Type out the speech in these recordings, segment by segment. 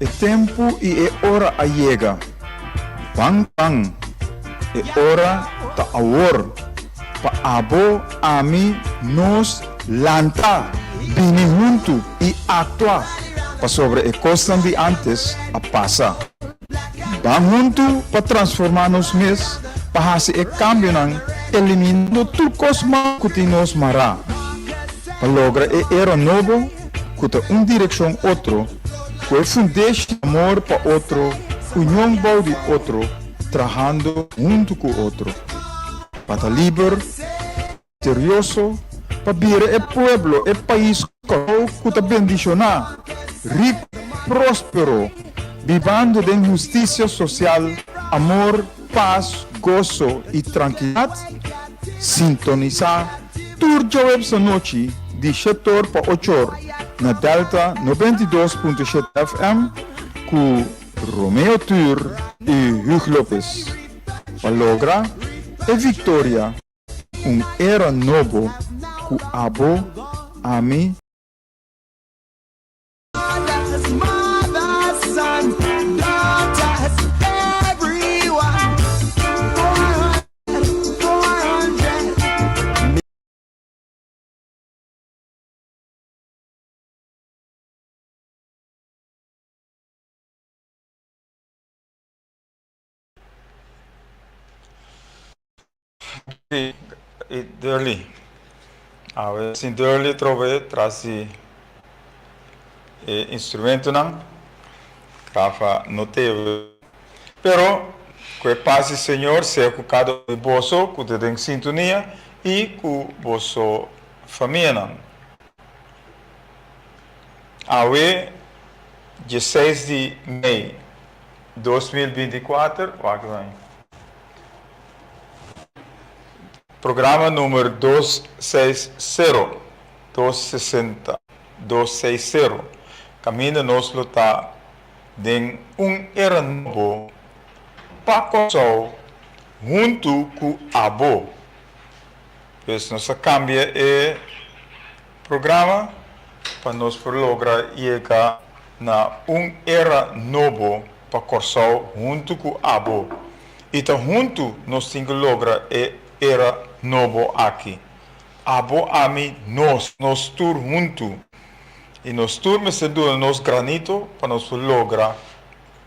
E tempu i e ora a yega. Ban ban! E ora ta awor pa abo, ami, nos lanta, bini huntu i aktua, pasobra e kosnan di ántes a pasa. Ban huntu pa transformá nos mes, pa hasi e kambionan eliminando tur kos mal ku tin nos mará, pa logra e era nobo ku ta un direkshon otro, ku e fundeshi di amor pa otro, union bou di otro, trahando huntu ku otro, pa ta liber, Misterioso pa bira e pueblo, e pais Kòrsou ku ta bendishoná, riku, próspero, bibando den hustisia sosial, amor, pas, goso i trankilidat. Sintonisá tur djaweps anochi di shetor pa ochor na Delta 92.7 FM ku Romeo Tur i Hugh Lopez pa logra e viktoria. Un era nobo ku abo, ami. I Durley. Awe sin Durley trobe tras di e instrumentonan. Rafa no teve. Pero ku e pas di Señor sea ku kada un di boso ku ta den sintonia i ku boso famianan. Awe dieseis di mei 2024, wak nan. Programa numer dos seis sero, dos sesenta, dos seis sero, kaminda nos lo ta den un era nobo pa Kòrsou huntu ku abo. Pues nos a kambia e programa pa nos por logra yega na un era nobo pa Kòrsou huntu ku abo. I ta huntu nos tin ku logra e era nobo aki. Abo, ami, nos, nos tur huntu. I nos tur mester duna nos granito pa nos por logra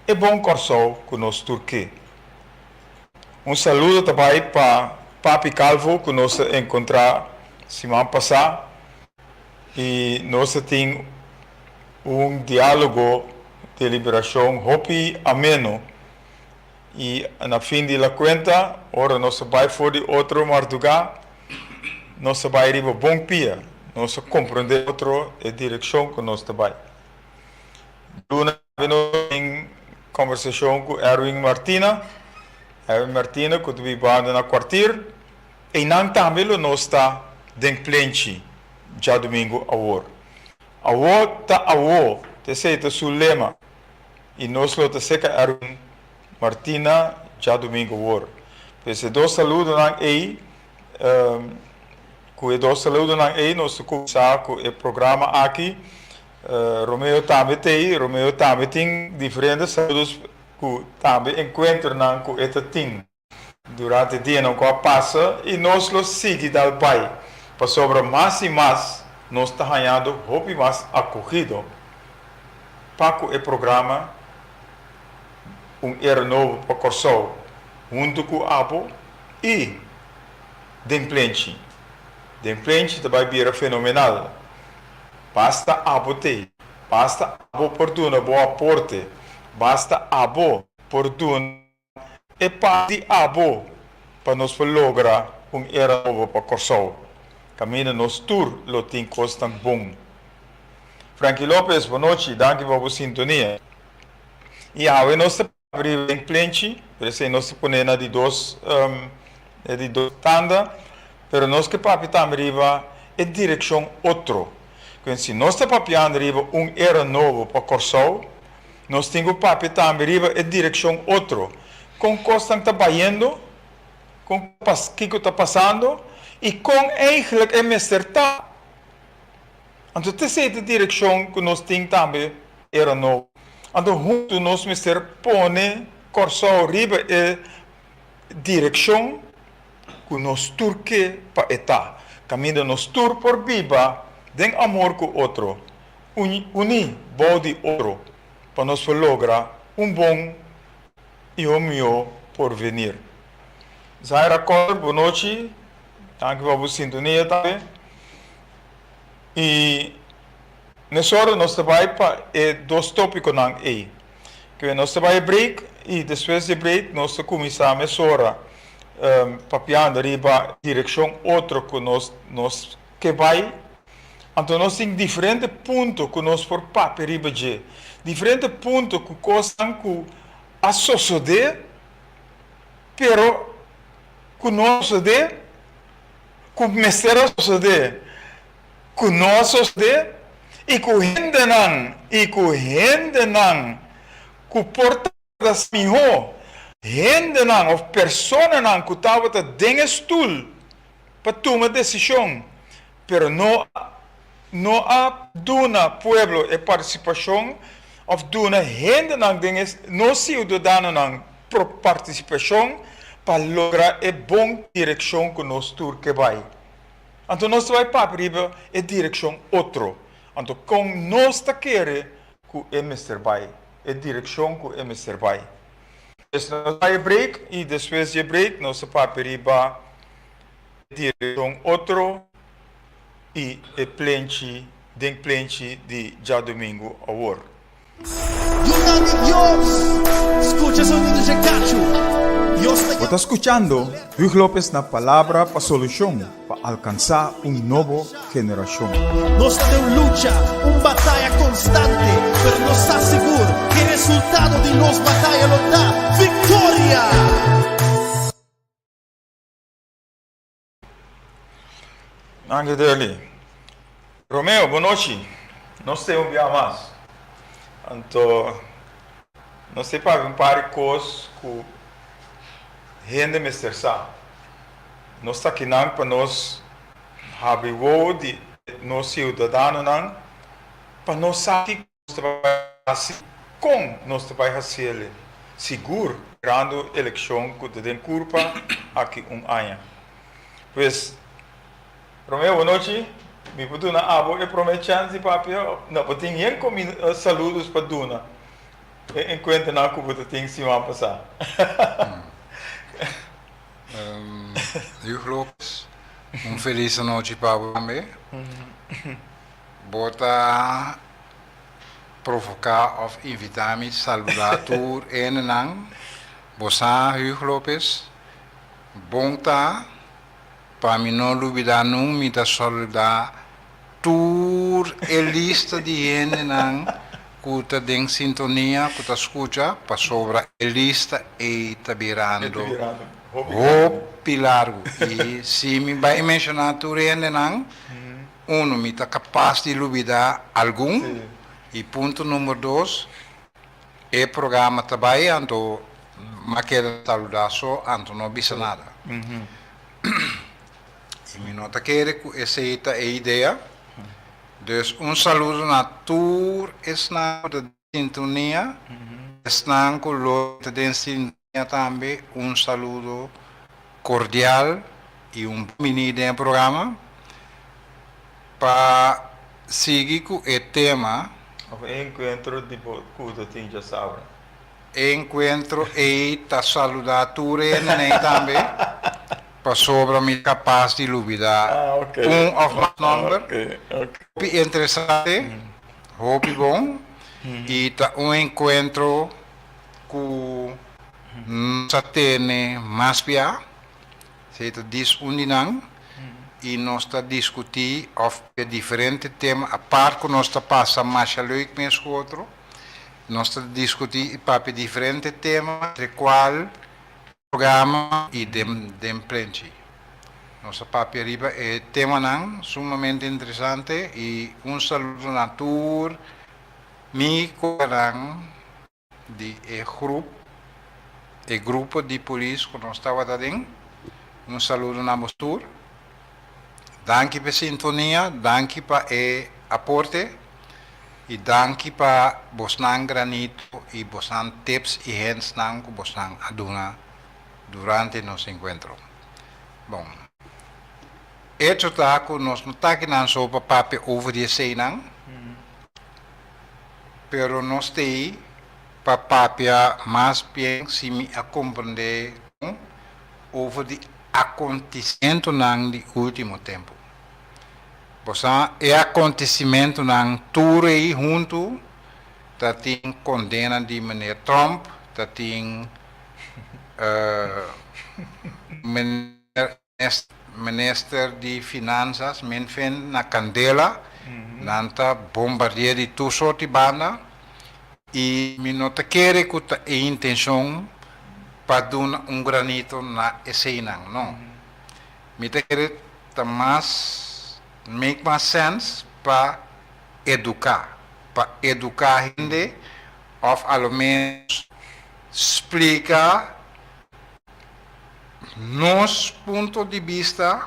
e bon Kòrsou ku nos tur ke. Un saludo ta bai pa Papi Calvo ku nos a enkontrá siman pasá i nos a tin un diálogo, deliberashon hopi ameno. I na fin di la kuenta, ora nos a bai for di otro mardugá, nos a bai riba bon pia, nos a komprondé otro e direkshon ku nos ta bai. Luna tambe nos tin kombersashon ku Erwin Martina, Erwin Martina ku ta bibando na Kwartier, einan tambe lo nos ta den plenchi djadumingu awor. Awor ta awor, t'esei ta su lema. I nos lo ta seka Erwin Martina djadumingu awor. Pues e dos saludonan ei, ku e dos saludonan ei nos ta kuminsá ku e programa aki. Romeo tambe t'ei, Romeo tambe tin diferente saludos ku tambe enkuentronan ku e ta tin. Durante dianan ku a pasa i nos lo sigui dal bai, pasobra mas i mas nos ta hañando hopi mas akogido pa ku e programa Un Era Nobo pa Kòrsou huntu ku abo i Den Plenchi. Den Plenchi ta bai bira fenomenal. Basta abo t'ei, basta abo por duna bo aporte, basta abo por duna. E pas di abo pa nos por logra un era nobo pa Kòrsou, kaminda nos tur lo tin kosnan bon. Franky Lopez, bonochi, danki pa bo sintonia. I awe nos ta papia riba den plenchi, pero esei nos ta pone na di dos e di dos tanda, pero nos ke papia tambe riba e direkshon otro. Kuen si nos ta papiando riba un era nobo pa Kòrsou, Nos tin ku papia tambe riba e direkshon otro, kon kosnan ta bayendo, kon kiko ta pasando i kon eigentlik e mester ta. Anto t'esei ta e direkshon ku nos tin tambe era nobo. Anto huntu nos mester pone Kòrsou riba e direkshon ku nos tur ke pa e ta, kaminda nos tur por biba den amor ku otro, uní bou di otro pa nos por logra un bon i un mihó porvenir. Zaira Koller, bonochi, danki pa bo sintonia tambe. I mesora nos ta bai pa e dos tópikonan ei. Ke nos ta bai e break i despues di e break nos ta kuminsá mesora papiando riba direkshon otro ku nos nos ke bai. Anto nos tin diferente punto ku nos por papia riba dje, diferente punto ku kosnan ku a sosodé pero ku no a sosodé, ku mester a sosodé, ku no a sosodé i ku hendenan i ku hendenan ku por tabata sa mihó, hendenan òf personanan ku tabata den e stul pa tuma desishon, pero no no a duna pueblo e partisipashon òf duna hendenan den e nos siudadanonan partisipashon pa logra e bon direkshon ku nos tur ke bai. Anto nos ta bai papia riba e direkshon otro. Anto kon nos ta kere ku e mester bai, e direkshon ku e mester bai. Pues nos bai e break i despues di e break nos ta papia riba e direkshon otro i e plenchi den plenchi di djadumingu awor. Yunan di Dios, skucha sonido dje kachu. Dios ta Bo yama ta skuchando Huug Lopez na Palabra pa Solushon pa alkansá un nobo generashon. Nos ta den un lucha, un bataya konstante, pero nos sa sigur ku e resultado di nos bataya lo ta viktoria! Danki Derly. Romeo, bonochi. Nos te un bia mas. Anto nos te papia un par di kos ku hende mester sa. Nos ta akinan pa nos habri wowo di nos siudadanonan pa nos sa kiko nos ta bai hasi, kon nos ta bai hasiel, sigur mirando elekshon ku ta den kurpa aki un aña. Pues, Romeo, bonochi. Mi por duna abo e prome chèns di papia? No, bo tin yen komi saludos pa duna e enkuentronan ku bo ta tin siman pasá. Hugo Lopez, un felis anochi pa bo tambe. Bo ta provoká òf invitá mi saludá tur hendenan. Bo sa, Hugo Lopez, bon ta pa mi no lubidá nun mi ta saludá tur e lista di hendenan ku ta den sintonia, ku ta skucha, pasobra e lista ei ta birando hopi largu. I si mi bai menshoná tur hendenan, Uno, mi ta kapas di lubidá algun. I punto number dos, e programa ta bai anto m'a keda saludá so anto no bisa nada. I mi no ta kere ku esei ta e idea. Dus un saludo na tur esnan ku ta den sintonia, esnan ku lo ta den sintonia. Tambe un saludo cordial y un bon bini den e programa pa sigui cu e tema. Of e encuentro di bo cu ta tin djasabra. E encuentro ey ta saluda tur hende ney tambe pasobra mi capaz di lubida un of mas nomber. Hopi interesante, hopi bon y ta un encuentro ku nos a tene mas bia, esei ta dis un di nan, i nos ta diskutí òf e diferente tema, apart ku nos ta pasa masha leuk mes ku otro, nos ta diskutí i papia diferente tema, entre kual programa i den den plenchi. Nos a papia riba e temanan sumamente interesante i un saludo na tur mi koleganan di e grup, e grupo di polis ku nos tabata aden. Un saludo na bos tur. Danki pa e sintonia, danki pa e aporte. I danki pa bosnan granito i bosnan tips i hintsnan ku bosnan a duna durante nos enkuentro. Bon, echo ta ku nos no ta akinan so pa papia over di eseinan, pero nos t'ei pa papia mas bien, si mi a komprendé bon, over di akontesimentunan di último tempu. Bo sa, e akontesimentunan tur ei huntu ta tin kondena di meneer Trump, ta tin meneer minister di Finansas, Minfin, na kandela, nan ta bombardi'é di tur sort di banda i mi no ta kere ku ta e intenshon pa duna un granito na eseinan, no. Mi ta kere ta mas make mas sense pa eduká, pa eduká hende òf a lo ménos splika nos punto di bista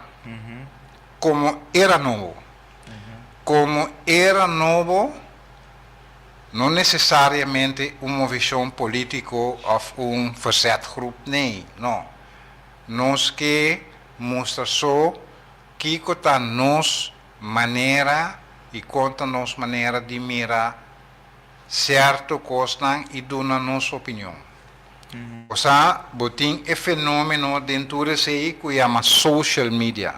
komo era nobo. Komo era nobo no nesesariamente un movishon polítiko òf un verzetgroep, nee, no. Nos ke mustra so kiko ta nos manera i kon ta nos manera di mira sierto kosnan i duna nos opinion. Bo sa, bo tin e fenomeno den tur esei ku yama social media.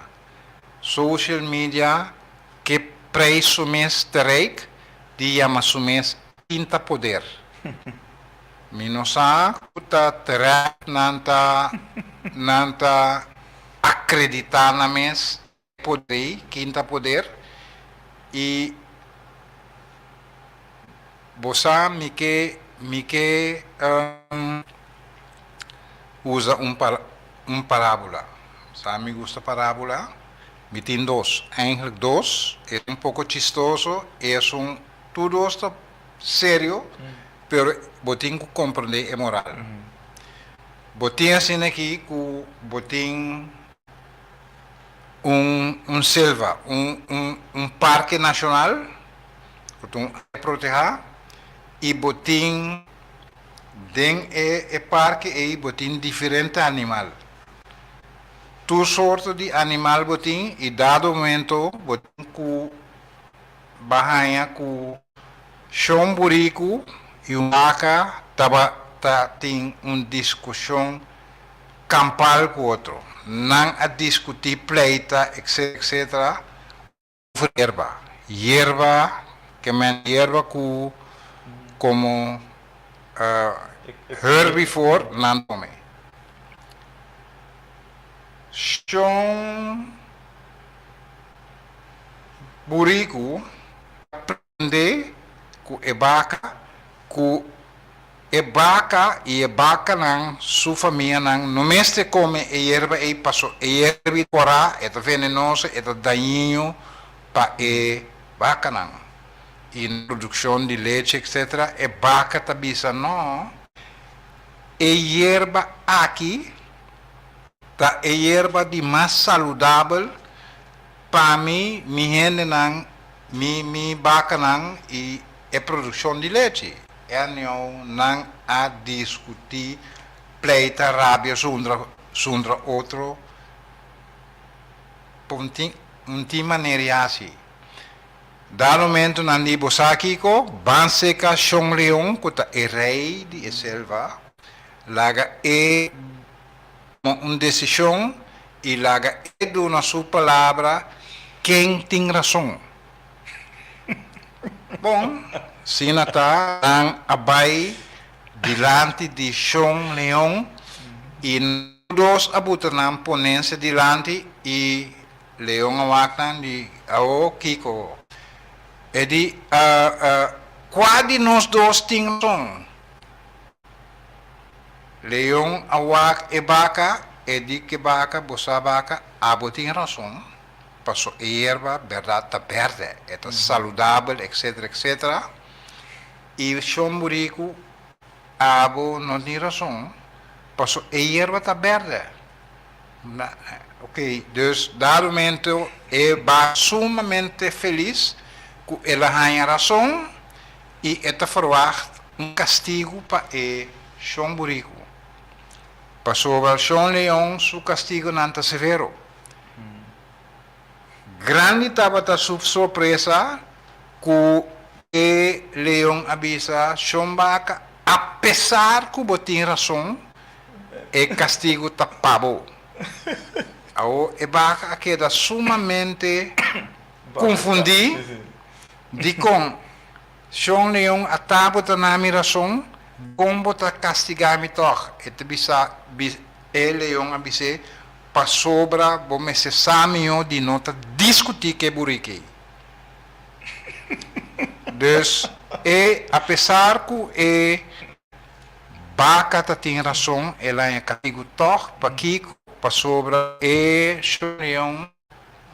Social media ke prei su mes te rijk di yama su mes kinta poder. Mi no sa ku ta terecht nan ta nan ta akreditá nan mes e poder ei, kinta poder, i bo sa mi ke mi ke usa un un parábola. Sa mi gusta parábola? Mi tin dos, eigenlijk dos, e un poko chistoso, esun tur dos ta serio, pero bo tin ku komprendé e moral. Bo tin asina aki ku bo tin un un selva, un un un parke nashonal ku ta un área protehá i bo tin den e e parke ei bo tin diferente animal. Tur sorto di animal bo tin i dado momento bo tin ku Ba haña ku shon buriku i un baka tabata tin un diskushon kampal ku otro. Nan a diskutí pleita etc etc over yerba. Yerba ke men yerba ku komo herbivor nan kome. Shon. Buriku a prende ku e baka ku e baka i e bakanan su famianan no mester kome e yerba ei paso e yerba ei kòrá, e ta venenoso, e ta dañino pa e bakanan i na produkshon di lechi etcetera. E baka ta bisa no, e yerba aki ta e yerba di mas saludabel pa mi, mi hendenan, mi mi bakanan i e produkshon di lechi. Anyhow, nan a diskutí pleita rabia zundra zundra otro pa un tin un tin manera i hasi. Dal momento nan di, Bo sa kiko? Ban seka Shon Leon ku ta e rei di e selva, laga e tuma un desishon i laga e duna su palabra ken tin rason. Bon, sina ta, nan a bai dilanti di Shon Leon i nan dos a buta nan ponensia dilanti i Leon a wak nan di, Awo, kiko? E di, Kua di nos dos tin rason? Leon a wak e baka, e di ke baka, Bo sa baka, abo tin rason, paso e yerba bèrdat ta bèrdè, e ta saludabel, etcetera, etcetera. I shon buriku, abo no tin rason, paso e yerba ta bèrdè. Ok, dus dado momento e baka sumamente felis ku el a haña rason. i e ta ferwagt un kastigu pa e shon buriku. Pasobra shon leon su kastigunan ta severo. Grandi tabata su sorpresa ku e leon a bisa shon baka, Apesar ku bo tin rason, e kastigu ta pa bo. Awor e baka a keda sumamente konfundí dikon shon leon a ta bo ta na mi rason, dikon bo ta kastigá mi tòg? E ta bisa, e leon a bis'é, Pasobra bo mester sa mihó di no ta diskutí ku e buriki ei. Dus, e apesar ku e baka ta tin rason, el a haña kastigu tòg. Pakiko? Pasobra e shon leon,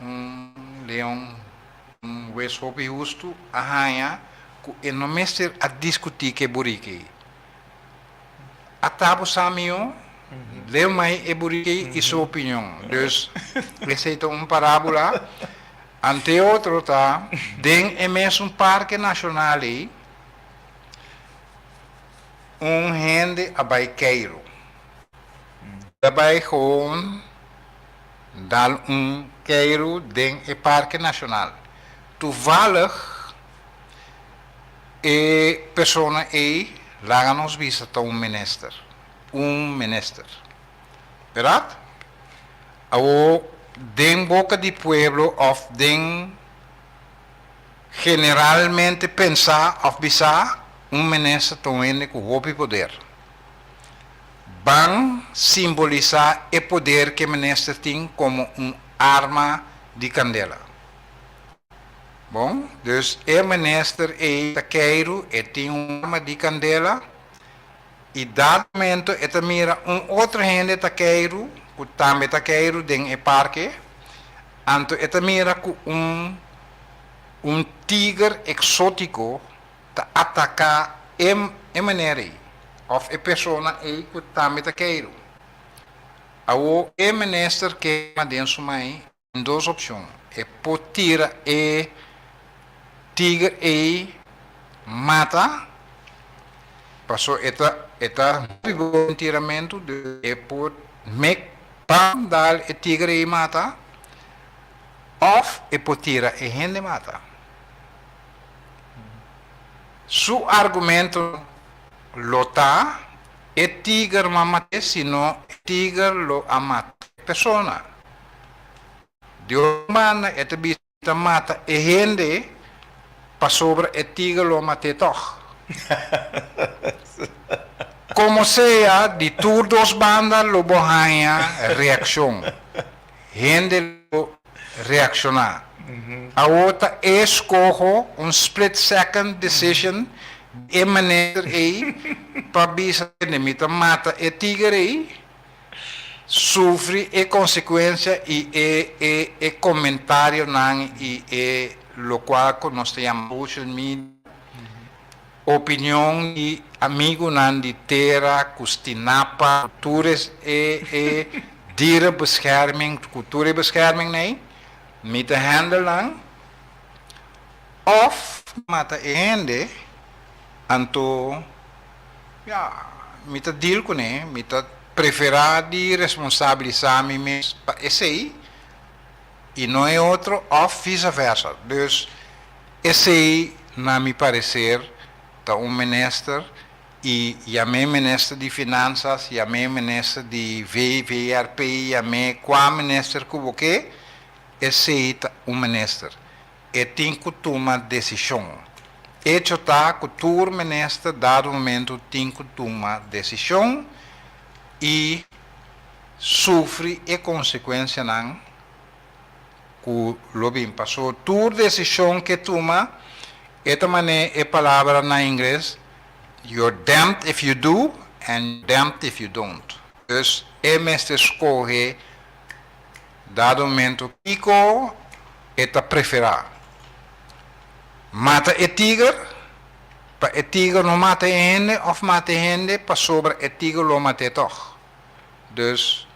un leon, un hues hopi hustu, a haña ku e no mester a diskutí ku e buriki ei. Ata bo sa mihó, leu mai e buriki i su opinion. Dus, esei ta un parábula. Ante otro ta, den e mesun parke nashonal ei, un hende a bai keiru. El a bai gewoon dal un keiru den e parke nashonal. Toevallig E persona ei, laga nos bisa, ta un minister. Un minister. Berdad? Awor, den boca di pueblo of den generalmente pensa of bisa, un minister ta un hende cu hopi poder. Ban simbolisa e poder cu e minister tin como un arma di candela. Bon, dus e minister ei ta keiru, e tin un arma di kandela, i dado momento e ta mira un otro hende ta keiru, ku tambe ta keiru den e parke, anto e ta mira ku un un tiger eksótiko ta ataká e e meneer ei, òf e persona ei ku tambe ta keiru. Awor e minister kema den su mai Tin dos opcion, e por tira e tiger ey mata, paso e ta e ta hopi bon den tiramento, dus e por mek pam dal e tiger ey mata, of e por tira e hende mata. Su argumento lo ta, e tiger no a mat'e, sino e tiger lo a mata e persona. Dios manda e ta bisa ta mata e hende pasobra e tiger lo a mat'é tòg. Komo sea, di tur dos banda lo bo haña reakshon. Hende lo reakshoná. Awor ta e skoho, un split second decision, di e minister ei pa bisa hende mi ta mata e tiger ei. Sufri e konsekuensia i e e e komentarionan i e lokual ku nos ta yama social media, opinion di amigunan di tera ku Stinapa, ku tur e e e dierenbescherming, ku tur e beschermingnan ei, mi ta handle nan, òf mata e hende, anto ya, mi ta deal kuné, mi ta preferá di responsabilisá mi mes pa esei i no e otro òf visa versa. Dus esei na mi pareser ta un minister i yam'é minister di finansas, yam'é minister di VVRP, yam'é kua minister ku bo ke, esei ta un minister. E tin ku tuma desishon. Echo ta ku tur minister dado momento tin ku tuma desishon i sufri e konsekuensianan ku lo bin. Paso tur desishon ke tuma e ta manera e palabra na ingles you're damned if you do and damned if you don't. Dus e mester skohe Dado momento kiko e ta preferá? Mata e tiger pa e tiger no mata e hende òf mata e hende pasobra e tiger lo mat'é tòg? Dus,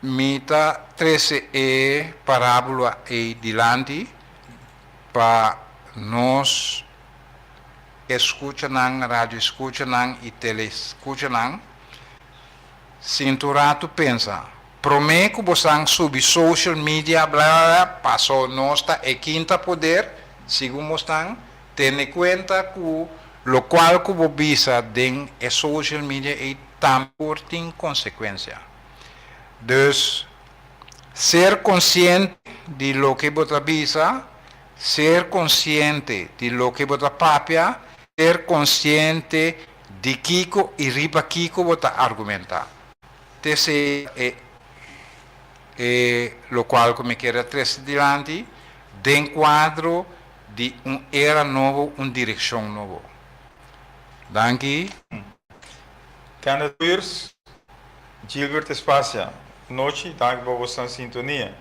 mi ta trese e parábula ei dilanti pa nos. Eskuchanan, radio eskuchanan i tele eskuchanan, sinta un ratu pensa, promé ku bosan subi social media bla bla bla, paso nos ta e kinta poder, segun bosnan, tene kuenta ku lokual ku bo bisa den e social media ei tambe por tin konsekuensia. Dus, ser konsiente di loke bo ta bisa, Ser konsiente di loke bo ta papia, ser konsiente di kiko i riba kiko bo ta argumentá. T'esei e e lokual ku mi kier a trese dilanti den kuadro di un era nobo, un direkshon nobo. Danki. Kenneth Wiers, Gilbert Espacia, Nochi, danki pa boso sintonia.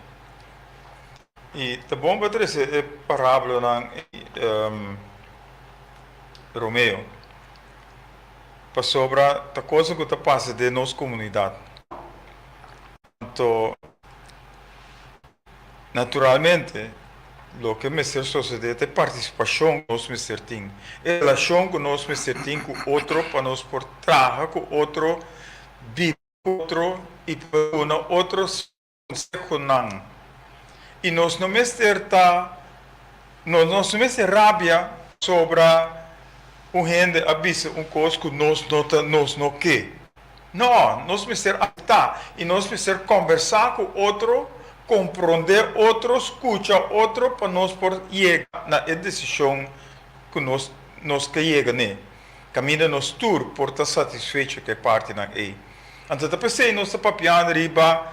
I ta bon pa trese e parabolanan ei, Romeo, pasobra ta cosa ku ta pasa den nos komunidat. Anto, naturalmente, loke mester sosodé ta e partisipashon ku nos mester tin, e relashon ku nos mester tin ku otro pa nos por traha ku otro, biba ku otro i pa duna otro Consehonan. I nos no mester ta, nos no mester rabia pasobra un hende a bisa un cos cu nos no ta, nos no ke. No, nos mester acepta i nos mester combersa cu otro, compronde otro, scucha otro pa nos por yega na e decision cu nos nos ke yega n'e. Caminda nos tur por ta satisfecho cu e partinan ey. Anto ta p'esey nos ta papiando riba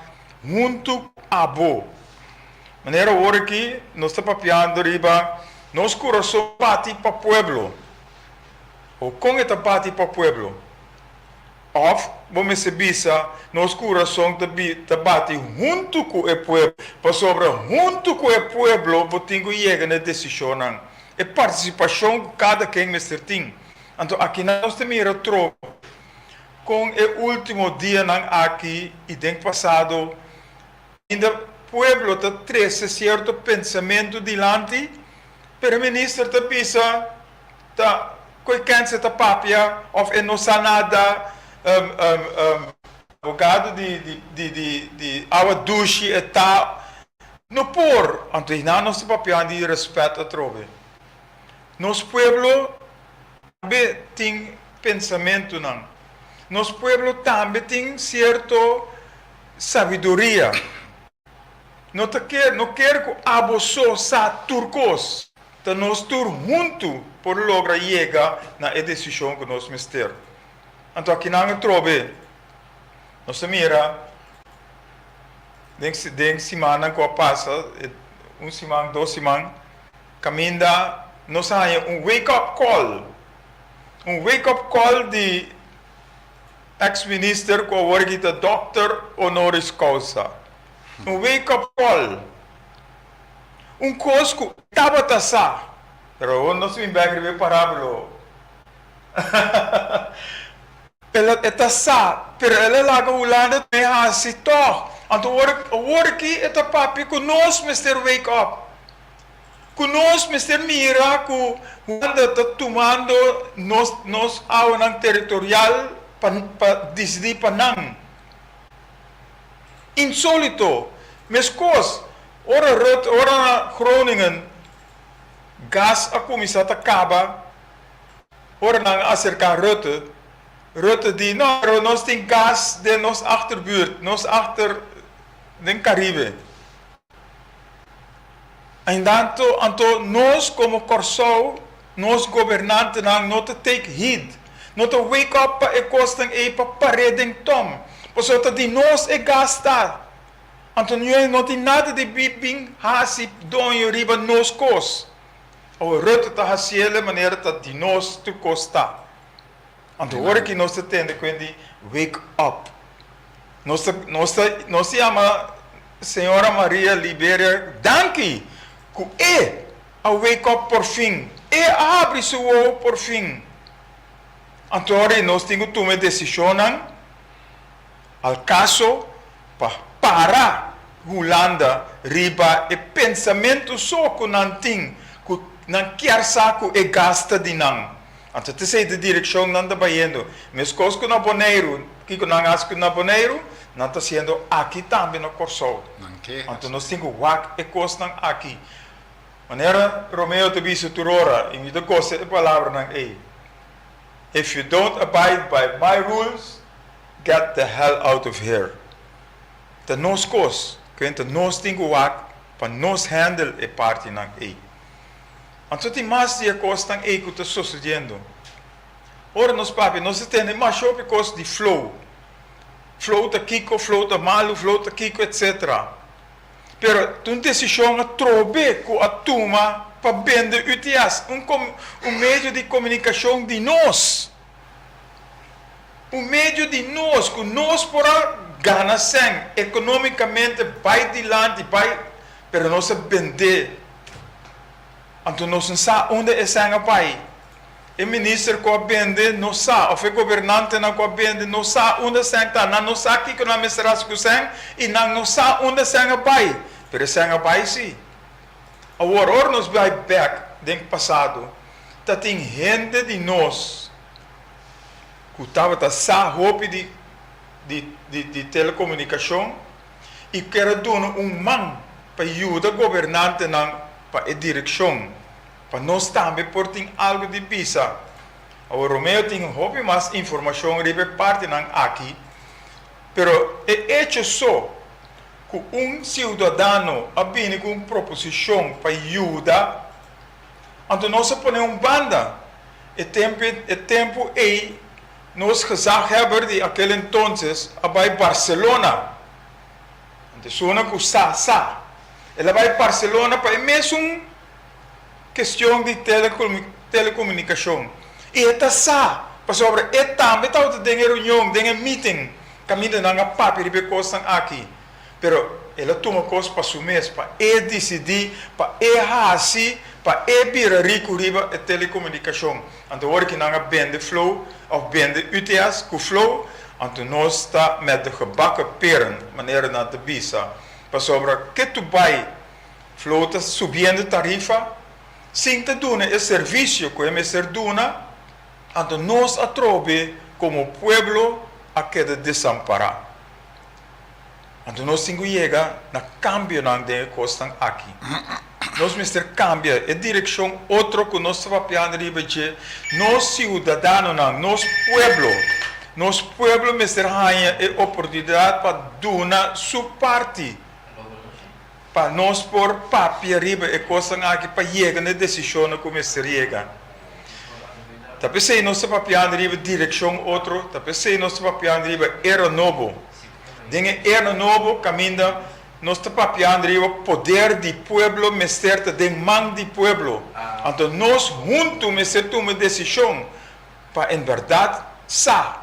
huntu cu abo. Manera awor aki nos ta papiando riba nos curason bati pa pueblo. O con e ta bati pa pueblo? Of bo mester bisa nos curason ta ta bati huntu cu e pueblo. Pasobra huntu cu e pueblo bo tin cu yega na e decisionnan. E participacion cu cada ken mester tin. Anto akinan nos ta mira trobe con e ultimo dianan aki y den pasado ainda pueblo ta trece cierto pensamento dilanti, pero e minister ta bisa ta cu e kense ta papia of e no sa nada, abogado di di di awa dushi e ta. No por, anto einan nos ta papiando di respet atrobe. Nos pueblo tambe tin pensamentunan. Nos pueblo tambe tin cierto sabiduria. No ta kier, no kier cu abo so sa tur cos. Ta nos tur huntu por logra yega na e decision cu nos mester. Anto akinan atrobe nos ta mira den den simannan ku a pasa, un siman, dos siman, kaminda nos a haña un wake up call, un wake up call di ex minister ku awor aki ta Dòkter Honoris Causa. Un wake up call. Un kos ku tabata sa, pero awor nos bin bèk riba e parábolo. El a, e ta sa, pero el a laga Hulanda tambe hasi tòg. Anto ora, awor aki e ta papia ku nos mester wake up. Ku nos mester mira ku Hulanda ta tumando nos, nos awanan teritorial pa, pa disidí pa nan. Insólito! Meskos, ora Rutte, ora na Groningen gas a kuminsá ta kaba, Ora nan a aserká Rutte, Rutte di, No, pero nos tin gas den nos achterbuurt, nos achter den Caribe. Aindanto, anto nos komo Kòrsou, nos gobernantenan no ta take heed, no ta wake up pa e kosnan ei pa par'é den tòm, pasobra ta di nos e gas ta. Anto no tin nada di bin hasi doño riba nos kos. Awor Rutte ta hasiel e manera ta di nos tur kos ta. Anto ora ki nos ta tende kuen di wake up. Nos ta nos ta nos ta yama señora Maria Liberia danki ku e a wake up por fin. E a habri su wowo por fin. Anto ora nos tin ku tuma e desishonnan al kaso pa para Hulanda riba e pensamentu so ku nan tin ku nan kier sa ku e gas ta di nan. Anto ta esei e direkshon nan ta bayendo. Meskos ku na Boneiru, kiko nan hasi ku na Boneiru, nan ta hasiendo aki tambe na Kòrsou. Anto nos tin ku wak e kosnan aki. Manera Romeo ta bisa tur ora, i mi ta gosta e palabranan ei, If you don't abide by my rules, get the hell out of here. Ta nos kos, kuenta nos tin ku wak pa nos handle e partinan ei. Anto tin mas di e kosnan ei ku ta sosodiendo. Ora nos papia, nos ta tende masha hopi kos di flow. Flow ta kiko, flow ta malu, flow ta kiko, etcetera. Pero ta un desishon atrobe ku a tuma pa bende UTS, un un medio di komunikashon di nos. Un medio di nos ku nos por a gana sèn ekonómikamente bai dilanti, bai, pero nos a bend'é. Anto nos no sa unda e sèn a bai. E minister ku a bende no sa, òf e gobernantenan ku a bende no sa unda sèn ta. Nan no sa kiko nan mester hasi ku sèn i nan no sa unda sèn a bai. Pero e sèn a bai sí. Awor, ora nos bai bèk den pasado, ta tin hende di nos ku tabata sa hopi di di di telekomunikashon i ker a duna un man pa yuda gobernantenan pa e direkshon, pa nos tambe por tin algu di bisa. Awor Romeo tin hopi mas informashon riba e partinan aki, pero e echo so ku un siudadano a bini ku un proposishon pa yuda, anto nos a pone un banda. E tempu e tempu ei nos gezaghebber di akel entonces a bai Barcelona. Anto esuna ku sa sa. El a bai Barcelona pa e mesun kestion di telekomunikashon. I e ta sa, pasobra e tambe tabata den e reunion, den e meeting kaminda nan a papia riba e kosnan aki. Pero el a tuma kos pa su mes, pa e disidí, pa e hasi, pa e bira riku riba e telekomunikashon. Anto ora ki nan a bende Flow òf bende UTS ku Flow, anto nos ta met de gebakken peren, manera nan ta bisa. Pasobra ketu bai Flow ta subiendo tarifa sin ta duna e servisio ku e mester duna, anto nos atrobe komo pueblo a keda desampará. Anto nos tin ku yega na kambionan den e kosnan aki. Nos mester kambia e direkshon otro ku nos ta papiando riba dje. Nos siudadanonan, nos pueblo, nos pueblo mester haña e oportunidat pa duna su parti pa nos por papia riba e kosnan aki pa yega na e desishonnan ku mester yega. Ta p'esei nos ta papiando riba direkshon otro, ta p'esei nos ta papiando riba era nobo. Den e era nobo kaminda nos ta papiando riba poder di pueblo mester ta den man di pueblo. Anto nos huntu mester tuma desishon pa en bèrdat sa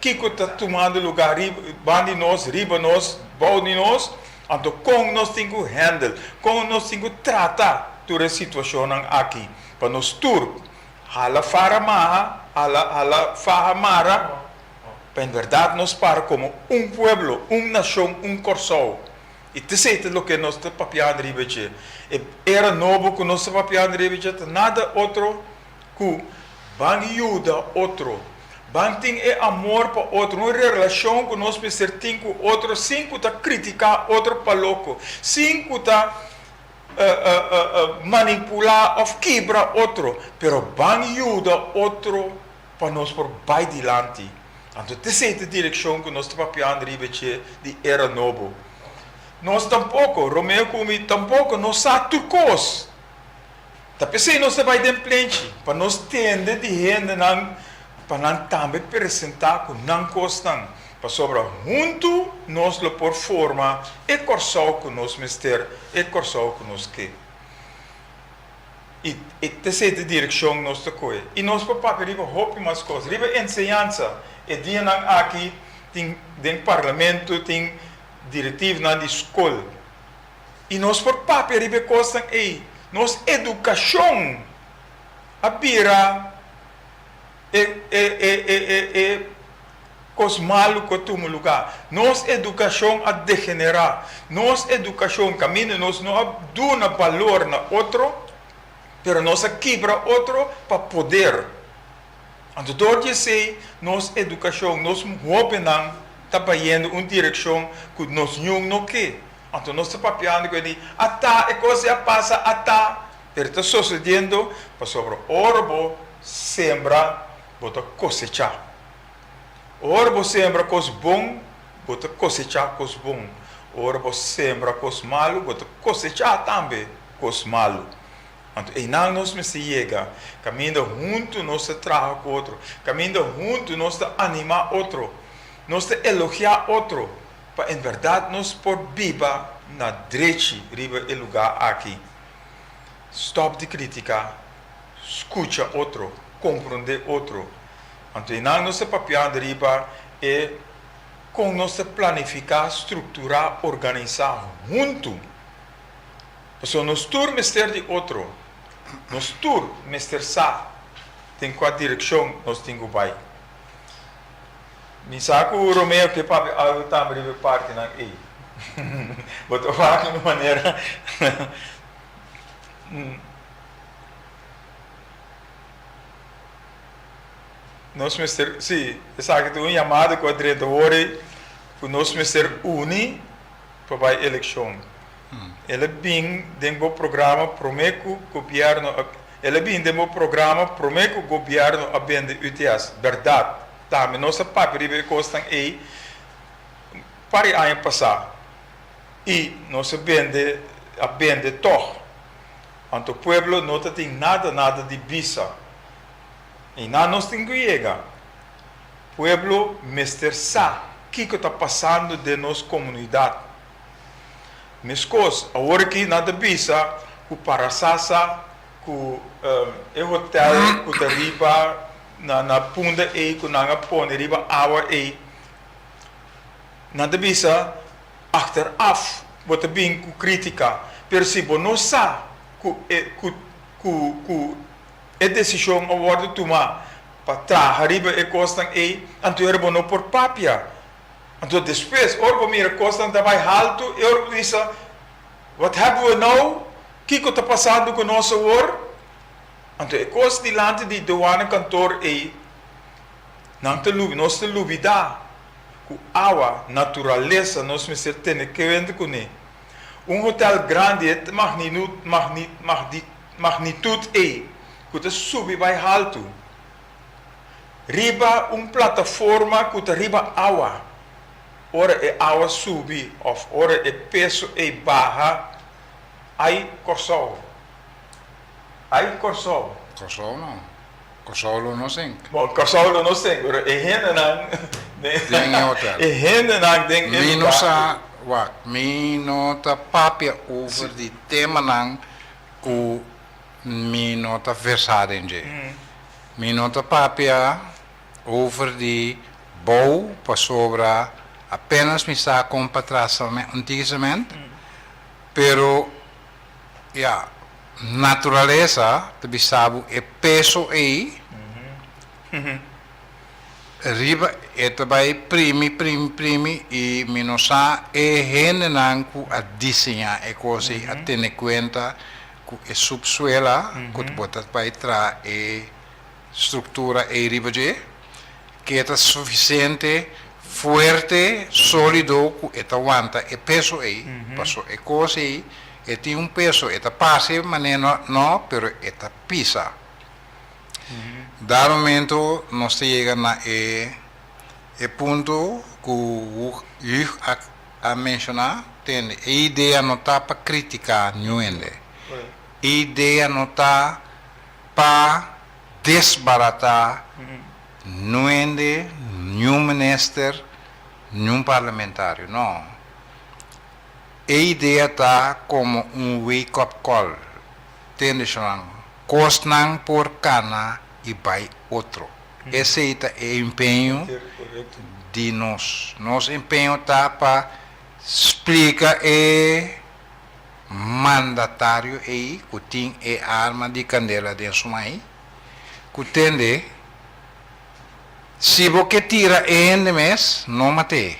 kiko ta tumando lugá riba di nos, riba nos, bou di nos, anto kon nos tin ku handle, kon nos tin ku trata tur e situashonnan aki pa nos tur hala fara maha, hala hala faha mara. Pa en bèrdat nos para komo un pueblo, un nashon, un Kòrsou. I t'esei ta loke nos ta papiando riba dje. E era nobo ku nos ta papiando riba dje ta nada otro ku ban yuda otro, ban tin e amor pa otro, un relashon ku nos mester tin ku otro sin ku ta kritiká otro pa loko, sin ku ta manipulá òf kibra otro, pero ban yuda otro pa nos por bai dilanti. Anto t'esei ta direkshon ku nos ta papiando riba dje di era nobo. Nos tampoko, Romeo ku mi tampoko, no sa tur kos. Ta p'esei nos ta bai den plenchi, pa nos tende di hendenan pa nan tambe presentá ku nan kosnan, pasobra huntu nos lo por forma e Kòrsou ku nos mester, e Kòrsou ku nos ke. I e t'esei ta direkshon nos ta kohe. I nos por papia riba hopi mas kos. Riba enseñansa, e dianan aki tin den parlamento tin direktivnan di skol. I nos por papia riba e kosnan ei. Nos edukashon a bira e e e e e e kos malu ku a tuma lugá. Nos edukashon a degenerá. Nos edukashon kaminda nos no a duna balor na otro, pero nos a kibra otro pa poder. Anto dor di esei nos edukashon, nos hóbennan ta bayendo un direkshon ku nos niun no ke. Anto nos ta papiando ku e di, Ata, e kos ei a pasa, ata! Pero ta sosediendo pasobra ora bo sembra, bo ta kosechá. Ora bo sembra kos bon, bo ta kosechá kos bon. Ora bo sembra kos malu, bo ta kosechá tambe kos malu. Anto einan nos mester yega, kaminda huntu nos ta traha ku otro, kaminda huntu nos ta animá otro, nos ta elogiá otro, pa en bèrdat nos por biba na drechi riba e lugá aki. Stòp di kritiká, skucha otro, komprondé otro. Anto einan nos ta papiando riba e kon nos ta planifiká, strukturá, organisá huntu. Pasobra nos tur mester di otro. Nos tur mester sa den kua direkshon nos tin ku bai. Mi sa ku Romeo ke papia algu tambe riba e partinan ei. Bo ta wak un manera. Nos mester, sí, esaki ta un yamada ku a drenta awor ei, ku nos mester uni pa bai elekshon. El a bin den bo programa prome ku gobierno a El a bin den bo programa prome ku gobierno a bende UTS. Berdad. Tambe nos a papia riba e kosnan ei un par di aña pasá. I nos a bende a bende tog. Anto pueblo no ta tin nada nada di bisa. I nan nos tin ku yega. Pueblo mester sa kiko ta pasando den nos komunidat. Meskos, awor aki nan ta bisa ku Parasasa, ku e hotel ku ta riba na na punda ei ku nan a pone riba awa ei, nan ta bisa achteraf bo ta bin ku kritika, pero si bo no sa ku e ku ku ku e desishon a wòrdu tuma pa traha riba e kosnan ei, anto bo no por papia. Anto despues, ora bo mira kosnan ta bai haltu, e ora bo bisa, Wat hebben we nou? Kiko ta pasando ku nos awor? Anto e kos dilanti di douanekantoor ei, nan ta lubi, nos ta lubidá ku awa, naturalesa, nos mester tene kuenta kuné. Un hotel grandi e magnitut ei ku ta subi bai haltu. Riba un plataforma ku ta riba awa. Ora e awa subi òf ora e peso ei baha, ai Kòrsou. Ai Kòrsou. Kòrsou no. Kòrsou lo no sink. Bon, Kòrsou lo no sink, pero e hendenan den e hotel. E hendenan den e Mi no lugar sa, ei. wak, mi no ta papia over di temanan ku Mi no ta versá den dje. Mi no ta papia over di bou pasobra apenas mi sa kon pa traha un tiki cement, pero ya, naturalesa ta bisa bo e peso ei riba e ta bai primi primi primi i mi no sa e hendenan ku a diseñá e kos ei a tene kuenta ku e supsuela ku bo ta bai traha e struktura ei riba dje, ke e ta sufisiente fuerte, sólido ku e ta wanta e peso ei, paso e kos ei e tin un peso, e ta parse manera no, pero e ta pisa. Dado momento nos ta yega na e e punto ku Hugh a a menshoná, tende, e idea no ta pa kritiká niun hende. E idea no ta pa desbaratá niun hende, niun minister, niun parlamentario. No. E idea ta komo un wake up call. Tende, shonnan, kosnan por kana i bai otro. Esei ta e empeño di nos. Nos empeño ta pa splika e mandatario ei ku tin e arma di kandela den su man ei, ku tende, si bo ke tira e hende mes, no mat'é.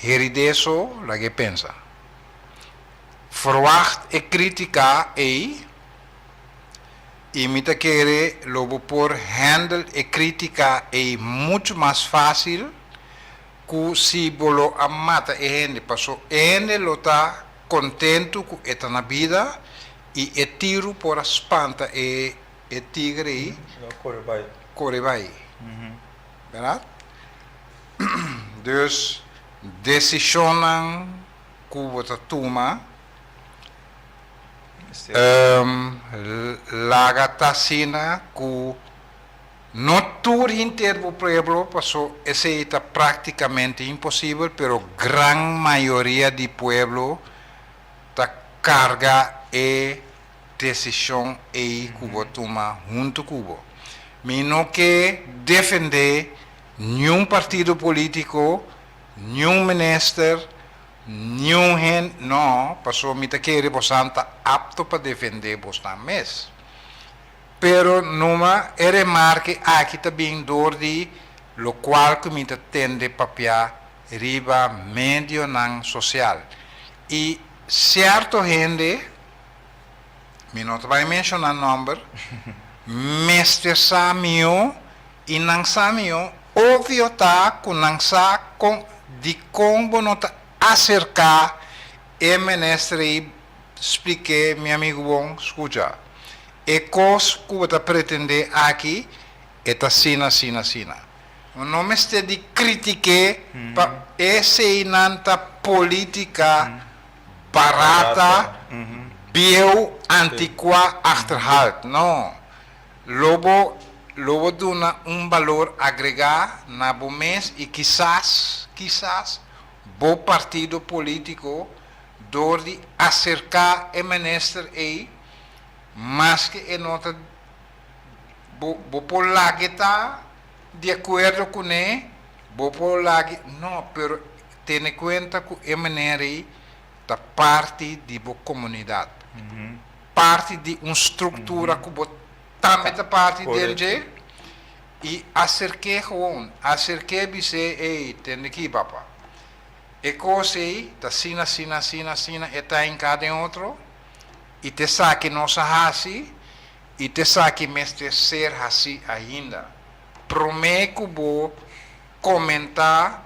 Herid'é so, lag'é pensa. Ferwagt e krítika ei. I mi ta kere lo bo por handle e kritika ei muchu mas fásil ku si bo lo a mata e hende, paso e hende lo ta kontentu ku e ta na bida i e tiru por a spanta e e tigre ei Lo kore bai. kore bai. Bèrdat? Dus desishonnan ku bo ta tuma Laga ta asina ku no tur henter bo pueblo, paso esei ta praktikamente imposibel, pero gran mayoria di pueblo ta karga e desishon ei ku bo tuma huntu ku bo. Mi no ke defendé niun partido polítiko, niun minister, Niun hende, no, pasobra mi ta kere bosan ta apto pa defendé bosnan mes. Pero numa e remarke aki ta bin dor di lokual ku mi ta tende papiá riba medionan sosial. I sierto hende, mi no ta bai menshoná nòmber, mester sa mihó I nan sa mihó, obvio ta ku nan sa kon dikon bo no ta aserká e minister ei splik'é mi amigu bon skucha e kos ku bo ta pretendé aki e ta asina asina asina. Bo no mester di kritik'é pa eseinan ta politika barata bieu antikuá achterhaald no. Lo bo lo bo duna un balor agregá na bo mes i kisas, kisas, bo partido polítiko dor di aserká e minister ei, maske e no ta bo bo por lag'e ta di akuerdo kuné, bo por lag'e, no, pero tene kuenta ku e meneer ei ta parti di bo komunidat. Parti di un struktura ku bo tambe ta parti den dje i aserk'é gewoon, aserk'é bis'é, ey, tende ki papa, e kos ey ta asina, asina, asina, asina, e ta hinká den otro i ta esaki nos a hasi i ta esaki mester ser hasí ainda. Promé ku bo komentá,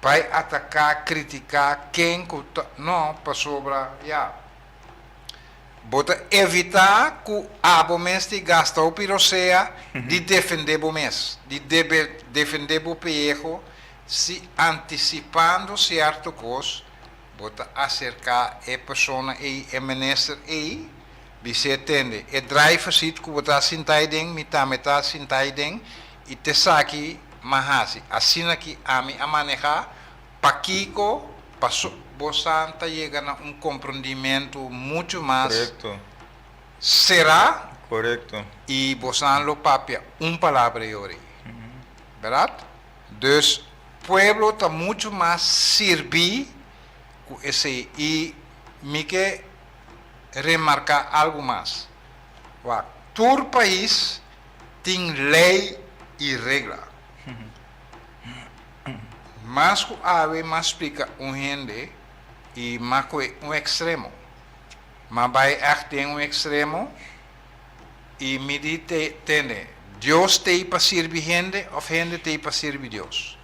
bai ataká, kritiká ken ku ta, no, pasobra ya. Bo ta evitá ku abo mes di gasta hopi rosea di defendé bo mes, di defendé bo peyeho, si antisipando sierto kos bo ta aserká e persona ei, e minister ei, bis'é, Tende, e driver seat ku bo ta sintá aiden, mi tambe ta sintá aiden, i t'esaki m'a hasi. Asina ki ami a manehá, Pakiko? Paso bosan ta yega na un komprondimentu muchu mas Korekto. será Korekto. i bosan lo papia un palabra i ora ei. Bèrdat? Dus pueblo ta muchu mas sirbí ku esei. I mi ke remarká algu mas. Wak, tur pais tin lei i regla. Mas ku awe mas splika un hende i mas ku un ekstremo. Ma bai ègt den un ekstremo i midi te tende, Dios t'ei pa sirbi hende òf hende t'ei pa sirbi Dios?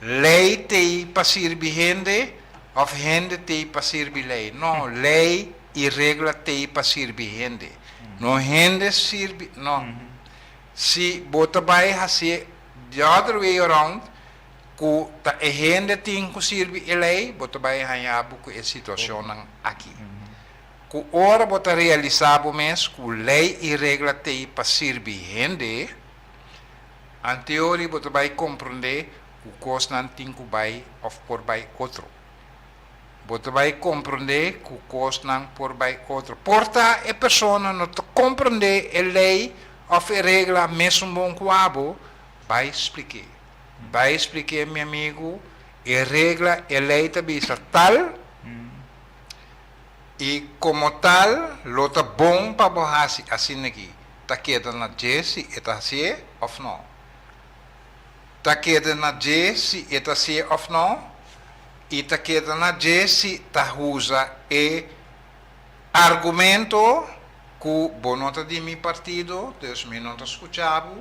Lei t'ei pa sirbi hende òf hende t'ei pa sirbi lei? No, lei i regla t'ei pa sirbi hende, no hende sirbi, no. Si bo ta bai hasié the other way around, ku ta e hende tin ku sirbi e lei, bo ta bai haña bo ku e situashonnan aki. Ku ora bo ta realisá bo mes ku lei i regla t'ei pa sirbi hende, anteori bo ta bai komprondé ku kosnan tin ku bai òf por bai otro. Bo ta bai komprondé ku kosnan por bai otro. Por ta e persona no ta komprondé e lei òf e regla mesun bon ku abo, bai splik'é. Bai splik'é, mi amigu, e regla, e lei ta bisa tal, i komo tal lo ta bon pa bo hasi asin'aki. Ta keda na dje si e ta hasié òf nò. Ta keda na dje si e ta hasié òf nò. I ta keda na dje si ta usa e argumento. Ku bo no ta di mi partido, dus mi no ta skucha bo,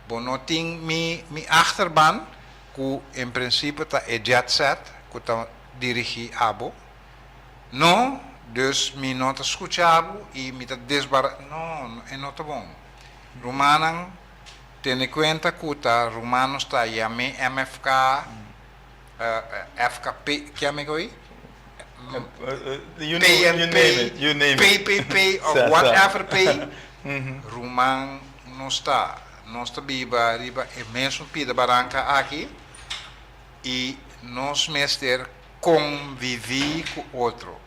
bo no tin mi mi achterban, ku en prinsipio ta e jet set ku ta dirigí abo. No, dus mi no ta skucha bo i mi ta desbara, no, e no ta bon. Rumannan, tene kuenta ku ta ruman nos ta yam'é MFK, FKP, ke amigo ei? You name, you name it, you name it. PPP of whatever P, ruman nos ta. Nos ta biba riba e mesun pida baranka aki i nos mester konviví ku otro.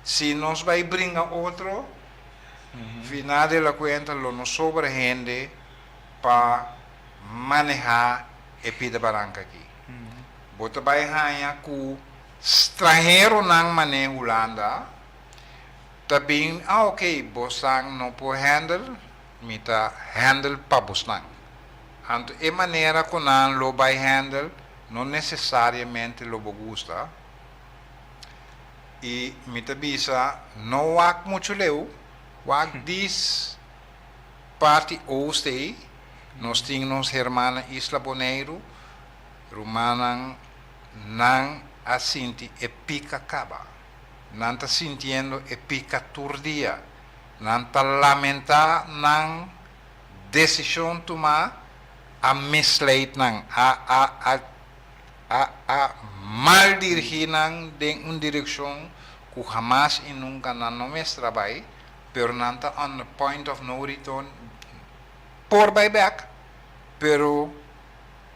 Si nos bai bringa otro, final de la kuenta lo no sobra hende pa manehá e pida baranka aki. Bo ta bai haña ku stranheronan mané Hulanda ta bin, ah ok, bosnan no por handle, mi ta handle pa bosnan. Anto e manera ku nan lo bai handle no nesesariamente lo bo gusta. I mi ta bisa no wak muchu leu, wak dis parti oost ei, nos tin nos hermana isla Boneiru, rumannan nan a sinti e pika kaba. Nan ta sintiendo e pika tur dia. Nan ta lamentá nan desishon tumá a misleid nan, a a a a a mal dirigí nan den un direkshon ku hamas i nunka nan no mester a bai, pero nan ta on the point of no return, por bai bek, pero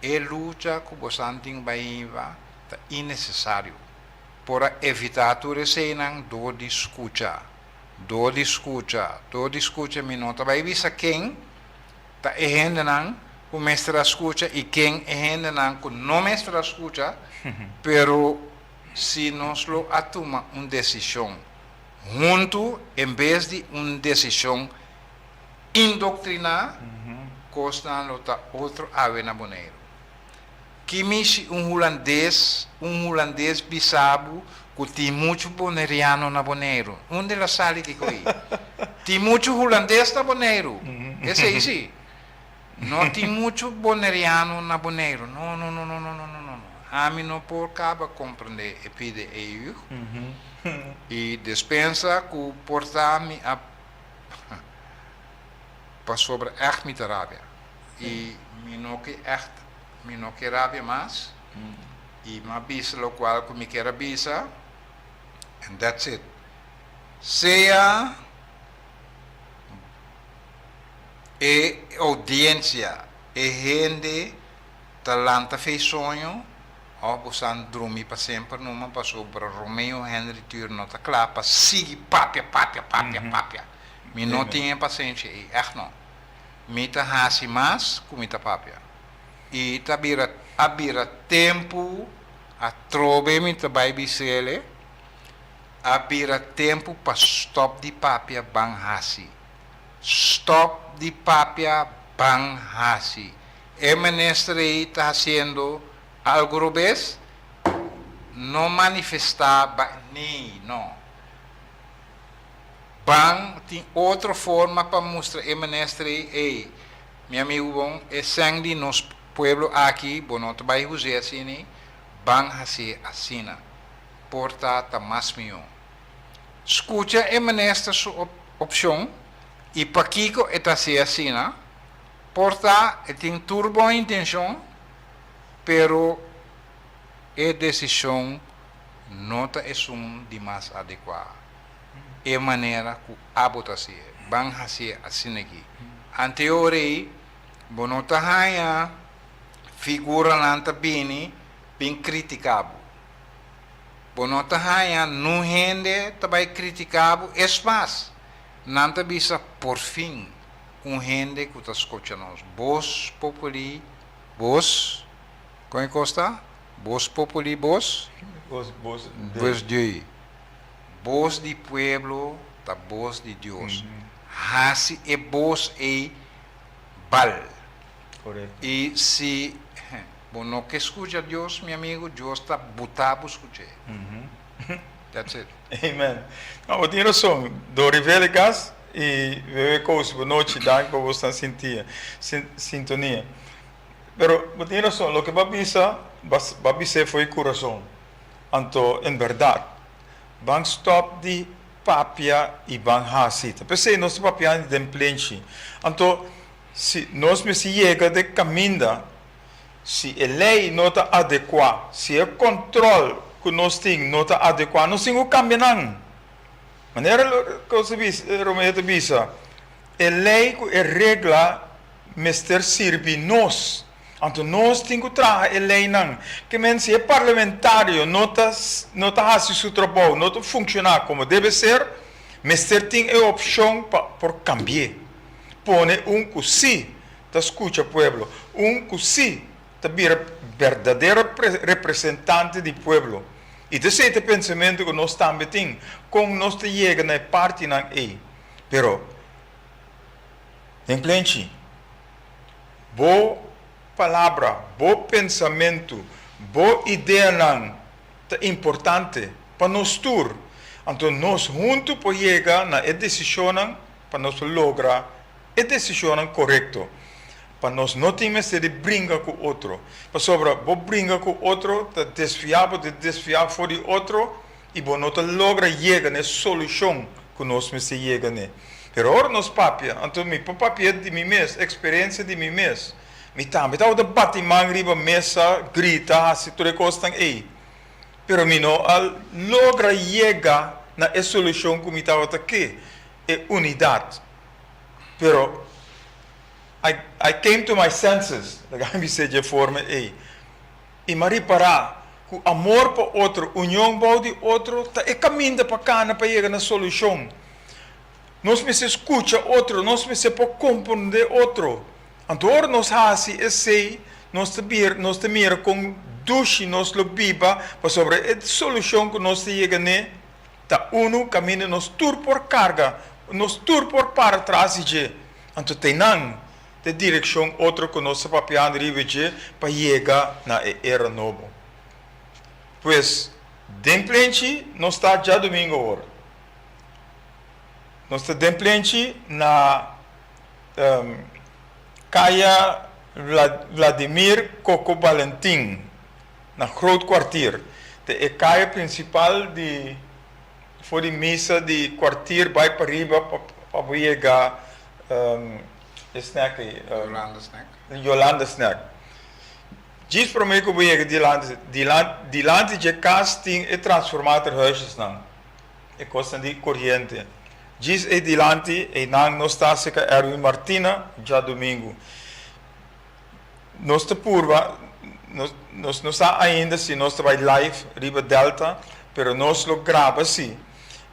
e lucha ku bosan tin bai hiba ta innesesario. Por a evitá tur eseinan dor di skucha, dor di skucha, dor di skucha. Mi no ta bai bisa ken ta e hendenan ku mester a skucha i ken e hendenan ku no mester a skucha, pero si nos lo a tuma un desishon huntu en bes di un desishon indoktriná, kosnan lo ta otro awe na Boneiru. Ki mishi un hulandes, un hulandes bisa bo ku tin muchu boneriano na Boneiru? Unda el a sali kiko ei? Tin muchu hulandes na Boneiru, esei si. No tin muchu boneriano na Boneiru. No, no, no, no, no, no, no, no. Ami no por kaba komprendé e pide ei yu. I despensa ku por ta mi a pasobra ègt mi ta rabia. I mi no ke ègt, mi no ke rabia mas. I mi a bisa lokual ku mi ker a bisa and that's it. Sea e oudiensia, e hende ta lanta fei soño òf bo sa drumi pa semper numa pasobra Romeo Henry Tuur no ta kla pa sigui papia, papia, papia, papia. Mi no tin e pasenshi ei, ègt no. Mi ta hasi mas ku mi ta papia. I ta bira, a bira tempu atrobe mi ta bai bis'ele, a bira tempu pa stòp di papia ban hasi. Stop di papia ban hasi. E minister ei ta hasiendo algo robes? No manifesta ba nee no. Ban tin otro forma pa mustra e minister ei ey mi amigo bon e seng di nos pueblo aki bo no ta bay huse asina ban hasie asina por ta ta mas miho. Skucha e minister su opshon i pakiko e ta hasi asina. Por ta e tin tur bon intenshon, pero e desishon no ta esun di mas adekuá. E manera ku abo ta hasié, ban hasié asin'aki. Anteor ei bo no ta haña figuranan ta bini bin kritiká bo. Bo no ta haña nun hende ta bai kritiká bo, es mas, nan ta bisa porfin un hende ku ta skocha nos. Bos populi, bos, kon e kos ta? Bos populi, bos? Bos, bos dei. Bos dei. Bos di pueblo ta bos di Dios. Hasi e bos ei bal. Korekto. I si Bo no ke skucha Dios, mi amigu, Dios ta buta bo skuch'é. That's it. Amen. No, bo tin rason. Dori Velikas. i Wewe Koos, bonochi, danki pa bosnan sintia, sintonia. Pero bo tin rason, loke bo a bisa, bo a bis'é fo'i kurason. Anto, en bèrdat, ban stòp di papia i ban hasi. Ta p'esei nos ta papiando den plenchi. Anto, si nos mester yega den kaminda, si e lei no ta adekuá, si e kòntròl ku nos tin no ta adekuá, nos tin ku kambia nan. Manera Romeo ta bisa, e lei ku e regla mester sirbi nos. Anto nos tin ku traha e leinan. Ke men si e parlamentario no ta no ta hasi su trabou, no ta funkshoná komo debe ser, mester tin e opshon pa por kambi'é. Pone un ku sí ta skucha pueblo, un ku sí ta bira berdadero representante di pueblo. I ta esei ta e pensamentu ku nos tambe tin, kon nos ta yega na e partinan ei. Pero. Den plenchi, bo palabra, bo pensamentu, bo ideanan ta importante pa nos tur. Anto nos huntu por yega na e desishonnan pa nos por logra e desishonnan korekto. Pa nos no tin mester di bringa ku otro. Pasobra bo bringa ku otro ta desviá bo ta desviá for di otro i bo no ta logra yega na e solushon ku nos mester yega n'e. Pero ora nos papia, anto mi por papia di mi mes, eksperensia di mi mes. Mi tambe tabata bati man riba mesa, grita, hasi tur e kosnan ei. Pero mi no a logra yega na e solushon ku mi tabata ke, e unidat. Pero I I came to my senses, laga mi bisa dje forma ei. I m'a ripará ku amor pa otro, union bou di otro ta e kaminda pa kana pa yega na solushon. Nos mester skucha otro, nos mester por komprondé otro. Anto ora nos hasi esei, nos ta bir, nos ta mira kon dushi nos lo biba, pasobra e solushon ku nos ta yega n'e ta unu kaminda nos tur por karga, nos tur por para tras di dje. Anto ta einan Ta e direkshon otro ku nos ta papiando riba dje pa yega na e era nobo. Pues, den plenchi nos ta djadumingu awor. Nos ta den plenchi na Kaya Vladimir Coco Balentin, na Groot Kwartier. Ta e kaya prinsipal di for di misa di kwartier bai pariba pa bo yega E snack ei. Yolanda snack. Yolanda snack. Djis promé ku bo yega dilanti, dilanti, dilanti dje kas tin e transformatorhuisjesnan, e kosnan di koriente. Djis ei dilanti, einan nos ta serka Erwin Martina djadumingu. Nos ta purba, nos, nos no sa ainda si nos ta bai live riba Delta, pero nos lo graba si.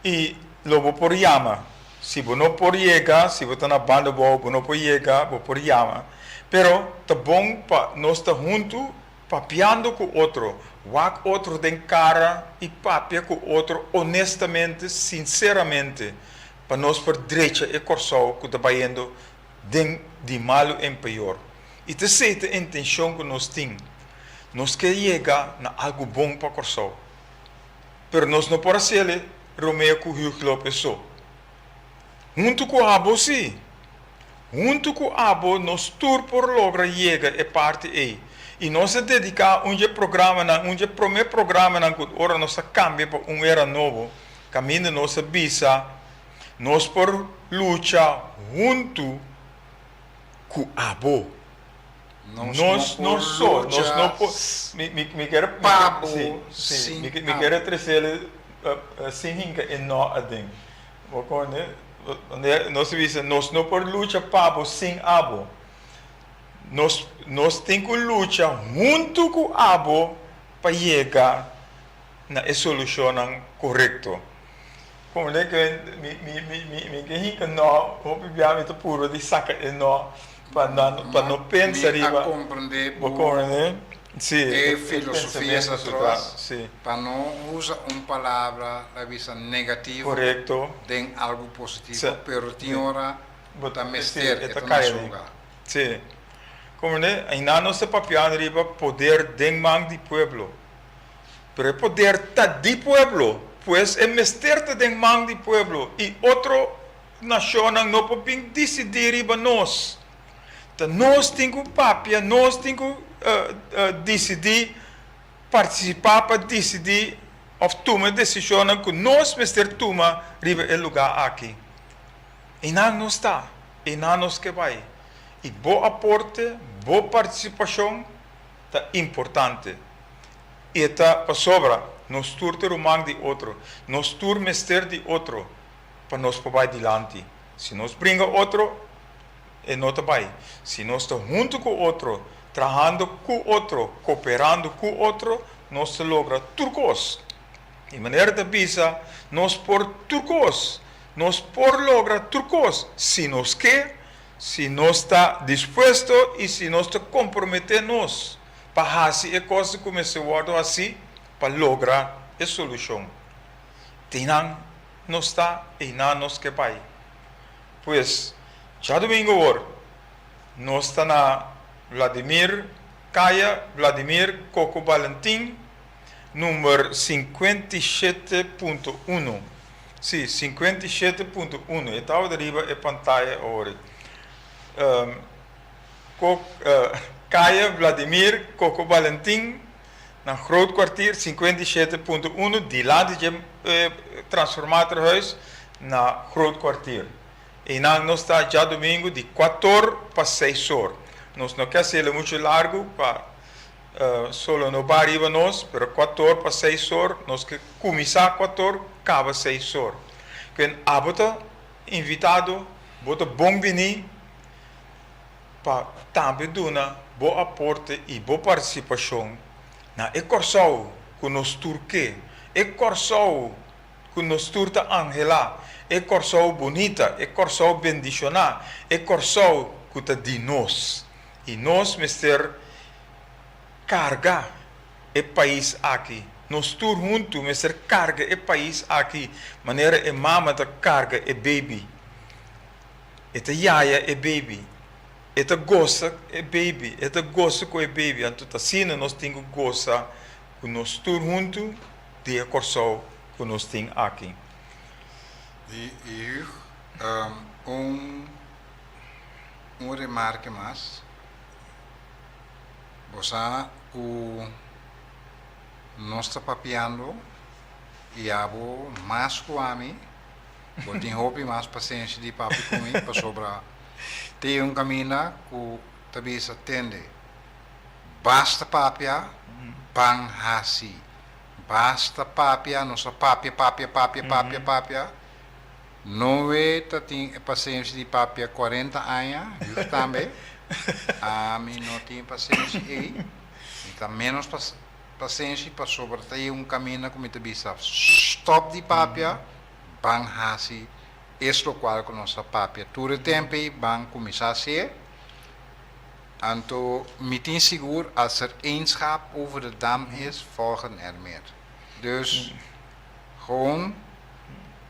I lo bo por yama. Si bo no por yega, si bo ta na banda bou, bo no por yega, bo por yama. Pero ta bon pa nos ta huntu papiando ku otro, wak otro den kara i papia ku otro honestamente, sinseramente, pa nos por drecha e Kòrsou ku ta bayendo den di malu en peor. I ta esei ta e intenshon ku nos tin. Nos ke yega na algu bon pa Kòrsou. Pero nos no por hasiel Romeo ku Hugh Lopez so. Huntu ku abo si. Huntu ku abo nos tur por logra yega e parti ei. I nos a dediká un dje programanan, un dje promé programanan ku ora nos a kambia pa un era nobo, kaminda nos a bisa nos por lucha huntu ku abo. Nos no so, nos no por, mi, mi, mi ker, Pa bo si, si, sin mi, mi ker abo. tresele sin hinka e no aden. Bo konde? Wanneer nos ta bisa nos no por lucha pa bo sin abo. Nos, nos tin ku lucha huntu ku abo pa yega na e solushonnan korekto. Komende ke mi, mi, mi, mi, mi ke hinka no, hopi bia mi ta purba di saka e no. Pa nan pa no pensa Mi a riba komprendé bo bo komprendé? Sí, e e filosofia pensamentu sa su ta, tras sí. pa no usa un palabra la bisa negativo Korekto. den algu positivo, Sí. pero tin ora Bo ta sí, mester, e e ta ta na kai su aden. lugar. Sí. Komprendé? Einan nos ta papiando riba poder den man di pueblo. Pero e poder ta di pueblo, pues e mester ta den man di pueblo i otro. nashonnan no por bin disidí riba nos. Ta nos tin ku papia, nos tin ku disidí, partisipá pa disidí òf tuma e desishonnan ku nos mester tuma riba e lugá aki. Einan nos ta, einan nos ke bai. I bo aporte, bo partisipashon ta importante. I e ta pasobra nos tur ta ruman di otro, nos tur mester di otro pa nos por bai dilanti. Si nos bringa otro, e no ta bai. Si nos ta huntu ku otro, trahando ku otro, koperando ku otro, nos ta logra tur kos. E manera ta bisa, nos por tur kos. Nos por logra tur kos si nos ke, si nos ta dispuesto i si nos ta komprometé nos pa hasi e kosnan ku mester wòrdu hasí pa logra e solushon. Einan nos ta, einan nos ke bai. Pues, djadumingu awor, nos ta na Vladimir Kaya Vladimir Coco Balentin, number 57.1. Sí, 57.1. E tabata riba e pantaya awor. Um, Kok, uh, Kaya Vladimir Coco Balentin, na Groot Kwartier 57.1, dilanti dje eh, transformatorhuis na Groot Kwartier. Einan nos ta djadumingu di kuator pa seis or. Nos no ke hasiel muchu largu pa solo no ba riba nos, pero kuator pa seis or, nos ke kuminsá kuator, kaba seis or. Kuen abo ta invitado, bo ta bon bini pa tambe duna bo aporte i bo partisipashon na e Kòrsou ku nos tur ke, e Kòrsou ku nos tur ta anhelá, e Kòrsou bunita, e Kòrsou bendishoná, e Kòrsou ku ta di nos. I nos mester karga e pais aki. Nos tur huntu mester karga e pais aki manera e mama ta karga e baby. E ta yaya e baby, e ta gosa e baby, e ta gosa ku e baby. Anto ta asina nos tin ku gosa ku nos tur huntu di e Kòrsou ku nos tin aki. I Hugh, un un remarke mas. Bo sa ku nos ta papiando i abo mas ku ami, bo tin hopi mas pasenshi di papia ku mi pasobra tin un kaminda ku ta bisa tende, basta papia, ban hasi. Basta papia, nos a papia, papia, papia, papia, papia. Noe ta tin e pasenshi di papia cuarenta aña, Juf tambe. Ami no tin e pasenshi ei. Mi ta menos pasenshi pasobra ta e un caminda cu mi ta bisa stop di papia, ban haci es locual cu nos a papia tur e tempo ei, ban cuminsa hacié. Anto mi tin sigur als er één schaap over de dam is, volgen er meer. Dus gewoon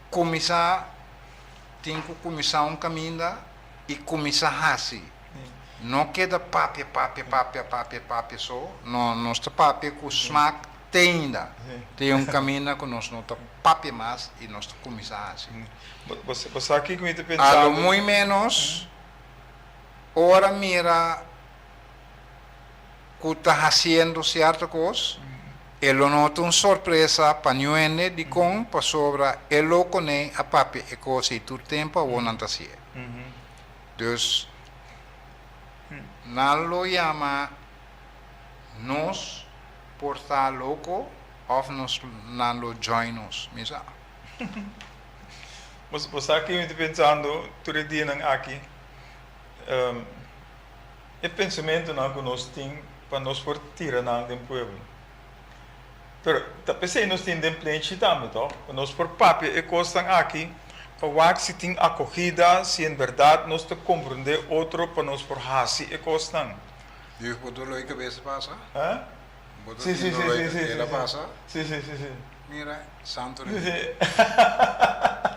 Kuminsá tin ku kuminsá un kaminda i kuminsá hasi. No keda papia, papia, papia, papia, papia so. No, nos ta papia ku smak te ainda. Tin un kaminda ku nos no ta papia mas i nos ta kuminsá hasi. Bo sa kiko mi ta A lo pensando? muy ménos ora mira ku ta hasiendo sierto kos, e lo no ta un sorpresa pa niun hende. Dikon? Pasobra e lokonan a papia e kos ei tur tempu, awor nan ta hasié. Dus, nan lo yama nos por ta loko òf nos nan lo join nos, mi sa. Bo sa ki mi ta pensando tur e dianan aki? E pensamentunan ku nos tin pa nos por tira nan den pueblo. Pero ta p'esei nos tin den plenchi tambe to, pa nos por papia e kosnan aki pa wak si tin akogida, si en bèrdat nos ta komprendé otro pa nos por hasi e kosnan. Dios bo dolor di kabesa pasa? Huh? Bo ta tin dolor di kabesa pasa? Si, si, si, si. Mira, santo remedio.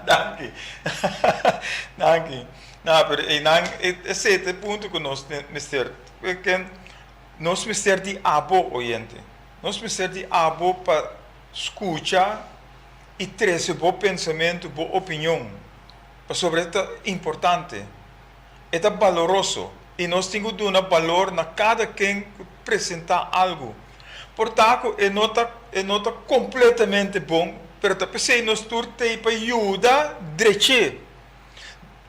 Danki. Danki. No, pero einan esei ta e punto ku nos mester. Ken nos mester di abo, oyente. Nos mester di abo pa skucha i trese bo pensamentu, bo opinion. Pasobra e ta importante, e ta baloroso i nos tin ku duna balor na kada ken ku presentá algu. Por ta ku e no ta e no ta kompletamente bon, pero ta p'esei nos tur t'ei pa yuda drech'é,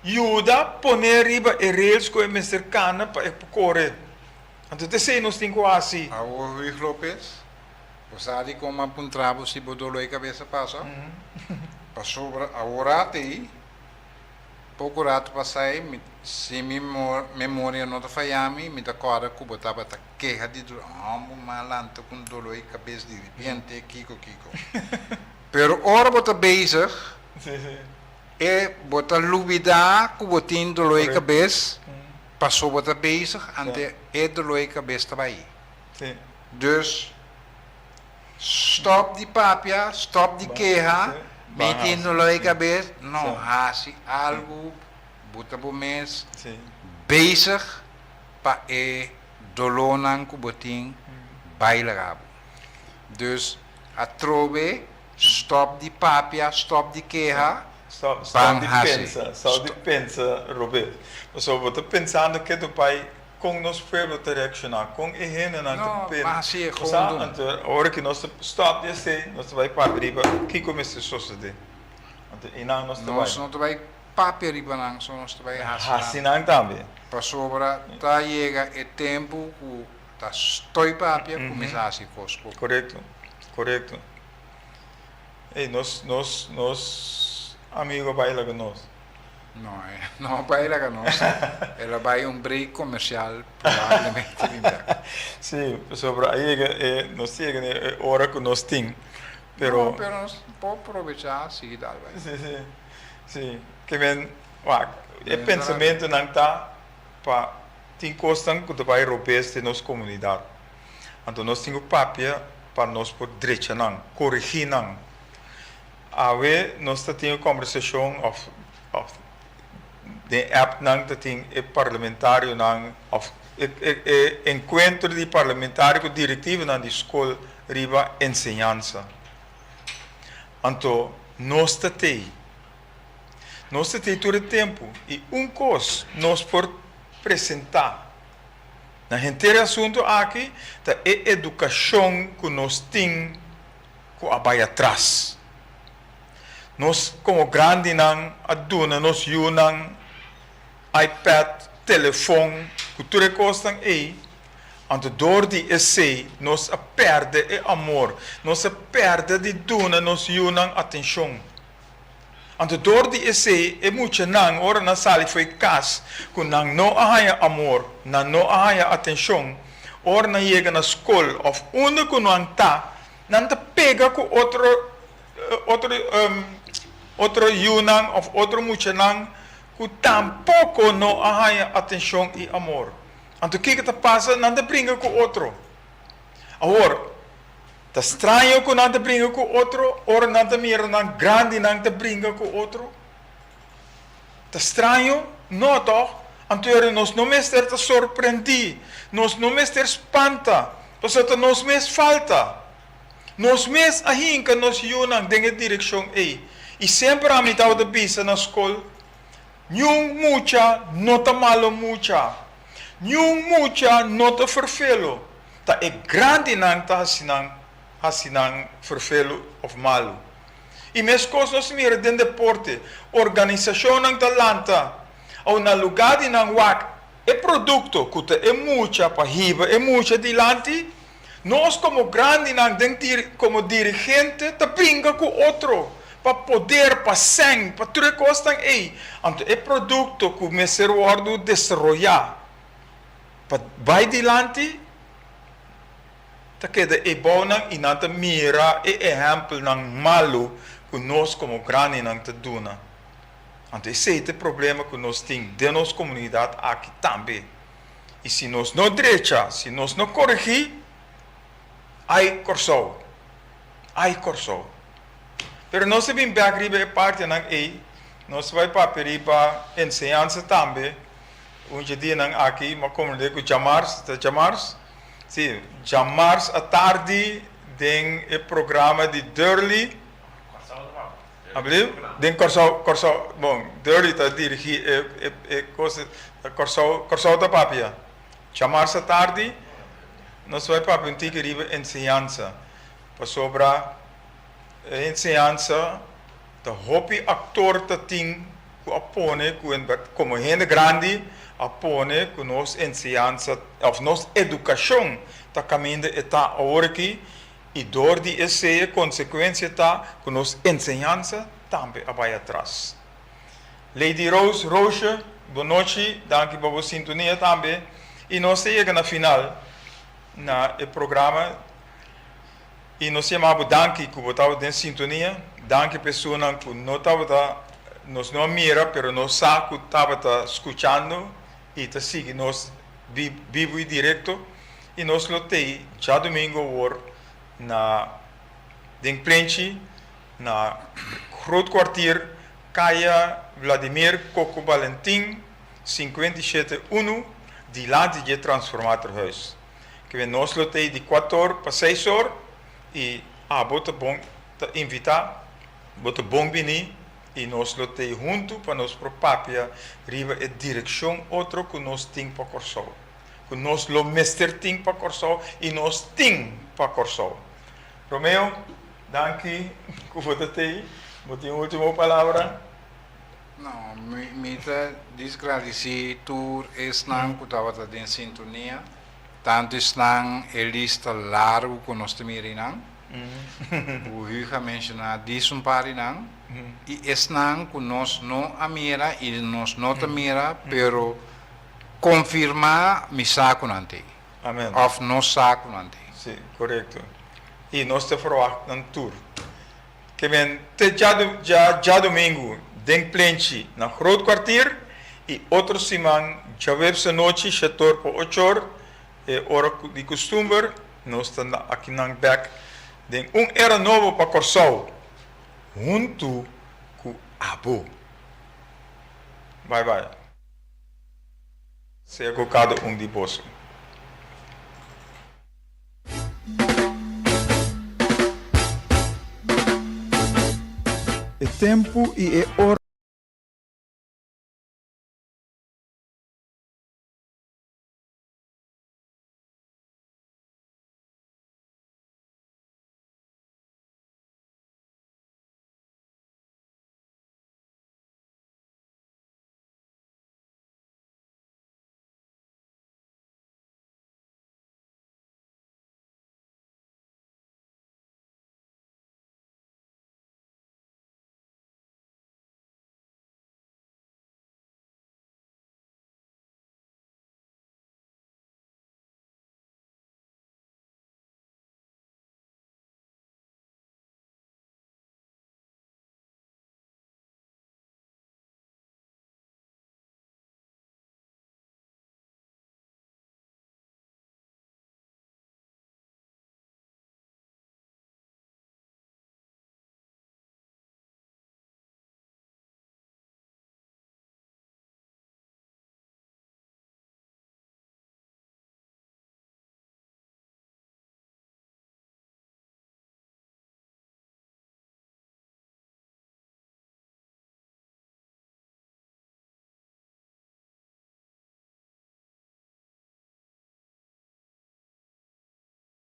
yuda pon'é riba e rails ku e mester kana pa e por kore. Anto t'esei nos tin ku hasi. Awor Ruig Lopez, bo sa di kon m'a puntra bo si bo doló e kabes a pasa? Pasobra awor t'ei, poko rato pasai, mi, si mi memoria no ta faya mi, mi ta kòrda ku bo tabata keha di doló. Hòmber, m'a lanta ku un doló e kabes di ripiente, kiko kiko. Pero ora bo ta bezig, e bo ta lubidá ku bo tin doló e kabes. Paso bo ta bezig ante e doló e kabes ta bai. Dus stop di papia, stop di keha, mi tin doló e kabes, no, hasi algu, bo ta bo mes bezig pa e dolónan ku bo tin bai laga bo. Dus atrobe Stop di papia, stop di keha, Stop, stop ban di hasi. pensa, stop di pensa robes. Pasobra bo ta pensando ke bai kon nos pueblo ta reakshoná, kon e hendenan ta No, pen. ban hasi e Bo sa, gewoon doen. anto ora ku nos ta stop di esei, nos ta bai papia riba kiko mester sosodé. Anto einan nos ta bai. Nos no ta bai papia riba nan, so nos ta bai hasi nan. Hasi nan tambe. Pasobra ta yega e tempu ku ta stoi papia, kuminsá hasi kos ku. Korekto. Korekto. Ey, nos, nos, nos amigo a bai laga nos. No, e no a bai laga nos. El a bai un break comercial probablemente bin bek. Sí, pasobra a yega e, nos ta yega na e ora ku nos tin, pero. No, pero nos por probecha sigui dal bai. Sí, sí, sí. Ke men, wak, e pensamentonan ta pa tin kosnan ku ta bai robes den nos komunidat. Anto nos tin ku papia pa nos por drecha nan, korigí nan. Awe nos ta tin e kòmbersashon òf òf den app nan ta tin e parlamentarionan òf e e e enkuentro di parlamentario ku direktivonan di skol riba enseñansa. Anto nos ta tei. Nos ta tei tur e tempu i un kos nos por presentá. Na henter e asuntu aki ta e edukashon ku nos tin ku a bai atras. Nos komo grandinan a duna nos yunan iPad, telefon ku tur e kosnan ei, anto dor di esei nos a pèrdè e amor, nos a pèrdè di duna nos yunan atenshon. Anto dor di esei e muchanan ora nan sali fo'i kas ku nan no a haña amor, nan no a haña atenshon, ora nan yega na skol òf unda ku nan ta, nan ta pega ku otro otro otro yunan òf otro muchanan ku tampoko no a haña atenshon i amor. Anto kiko ta pasa? Nan ta bringa ku otro. Awor. Ta straño ku nan ta bringa ku otro ora nan ta mira nan grandinan ta bringa ku otro? Ta straño? No, tòg? Anto ora nos no mester ta sorprendí, nos no mester spanta, pasobra ta nos mes falta. Nos mes a hinka nos yunan den e direkshon ei. I semper ami tabata bisa na skol, Niun mucha no ta malo mucha. Niun mucha no ta ferfelo. Ta e grandinan ta hasi nan hasi nan ferfelo of malu. I meskos nos mira den deporte, organisashonnan ta lanta au na lugá di nan wak e produkto ku ta e mucha pa hiba e mucha dilanti, nos komo grandinan den komo dirigente ta bringa ku otro pa poder, pa sèn, pa tur e kosnan ei. Anto e produkto ku mester wòrdu desaroyá pa bai dilanti ta keda e bounan i nan ta mira e ehèmpelnan malu ku nos komo grandinan ta duna. Anto esei ta e problema ku nos tin den nos komunidat aki tambe. I si nos no drecha, si nos no koregí, ai Kòrsou, ai Kòrsou. Pero nos ta bin bèk riba e partinan ei, nos ta bai papia riba enseñansa tambe. Un dje dianan aki m'a komprendé ku djamars, ta djamars? Sí, djamars atardi den e programa di Durley. Ablief? Den Kòrsou, Kòrsou, bon, Dirty ta dirigí e, e, e kos, Kòrsou, Kòrsou ta papia. Djamarsa tardi, nos bai papia un tiki riba enseñansa, pasobra e enseñansa ta hopi aktor ta tin ku a pone ku en komo hende grandi a pone ku nos enseñansa òf nos edukashon ta kaminda e ta awor aki i dor di esei e konsekuensia ta ku nos enseñansa tambe a bai atras. Lady Rose Roosje, bonochi, danki pa bo sintonia tambe i nos ta yega na final na e programa. I nos yama bo danki ku bo tabata den sintonia. Danki pa esunnan ku no tabata, nos no a mira, pero nos sa ku tabata skuchando i ta sigui nos bibu i direkto. I nos lo tei djadumingu awor na den Plenchi na Groot Kwartier, Kaya Vladimir Coco Balentin, 57 unu, dilanti dje Transformatorhuis. Kende nos lo tei di kuator pa seis or i abo ta bon ta invitá, bo ta bon bini i nos lo tei huntu pa nos por papia riba e direkshon otro ku nos tin pa Kòrsou, ku nos lo mester tin pa Kòrsou i nos tin pa Kòrsou. Romeo, danki ku bo ta tei, bo tin un ultimo palabra? No, mi ta disgradisí tur esnan ku tabata den sintonia, tantu esnan e lista largu ku nos ta mira einan, ku Hugo a menshoná dis un par di nan, i esnan ku nos no a mira i nos no ta mira, pero konfirmá mi sa ku nan t'ei, òf nos sa ku nan t'ei. Sí, korekto. I nos ta ferwagt nan tur. Ke men te djadumingu den Plenchi na Groot Kwartier i otro siman djaweps anochi shetor pa ochor, e ora di kustumber, nos ta na akinan bek den un era nobo pa Kòrsou huntu ku abo. Bai bai. Sea ku kada un di boso. E tempu i e ora.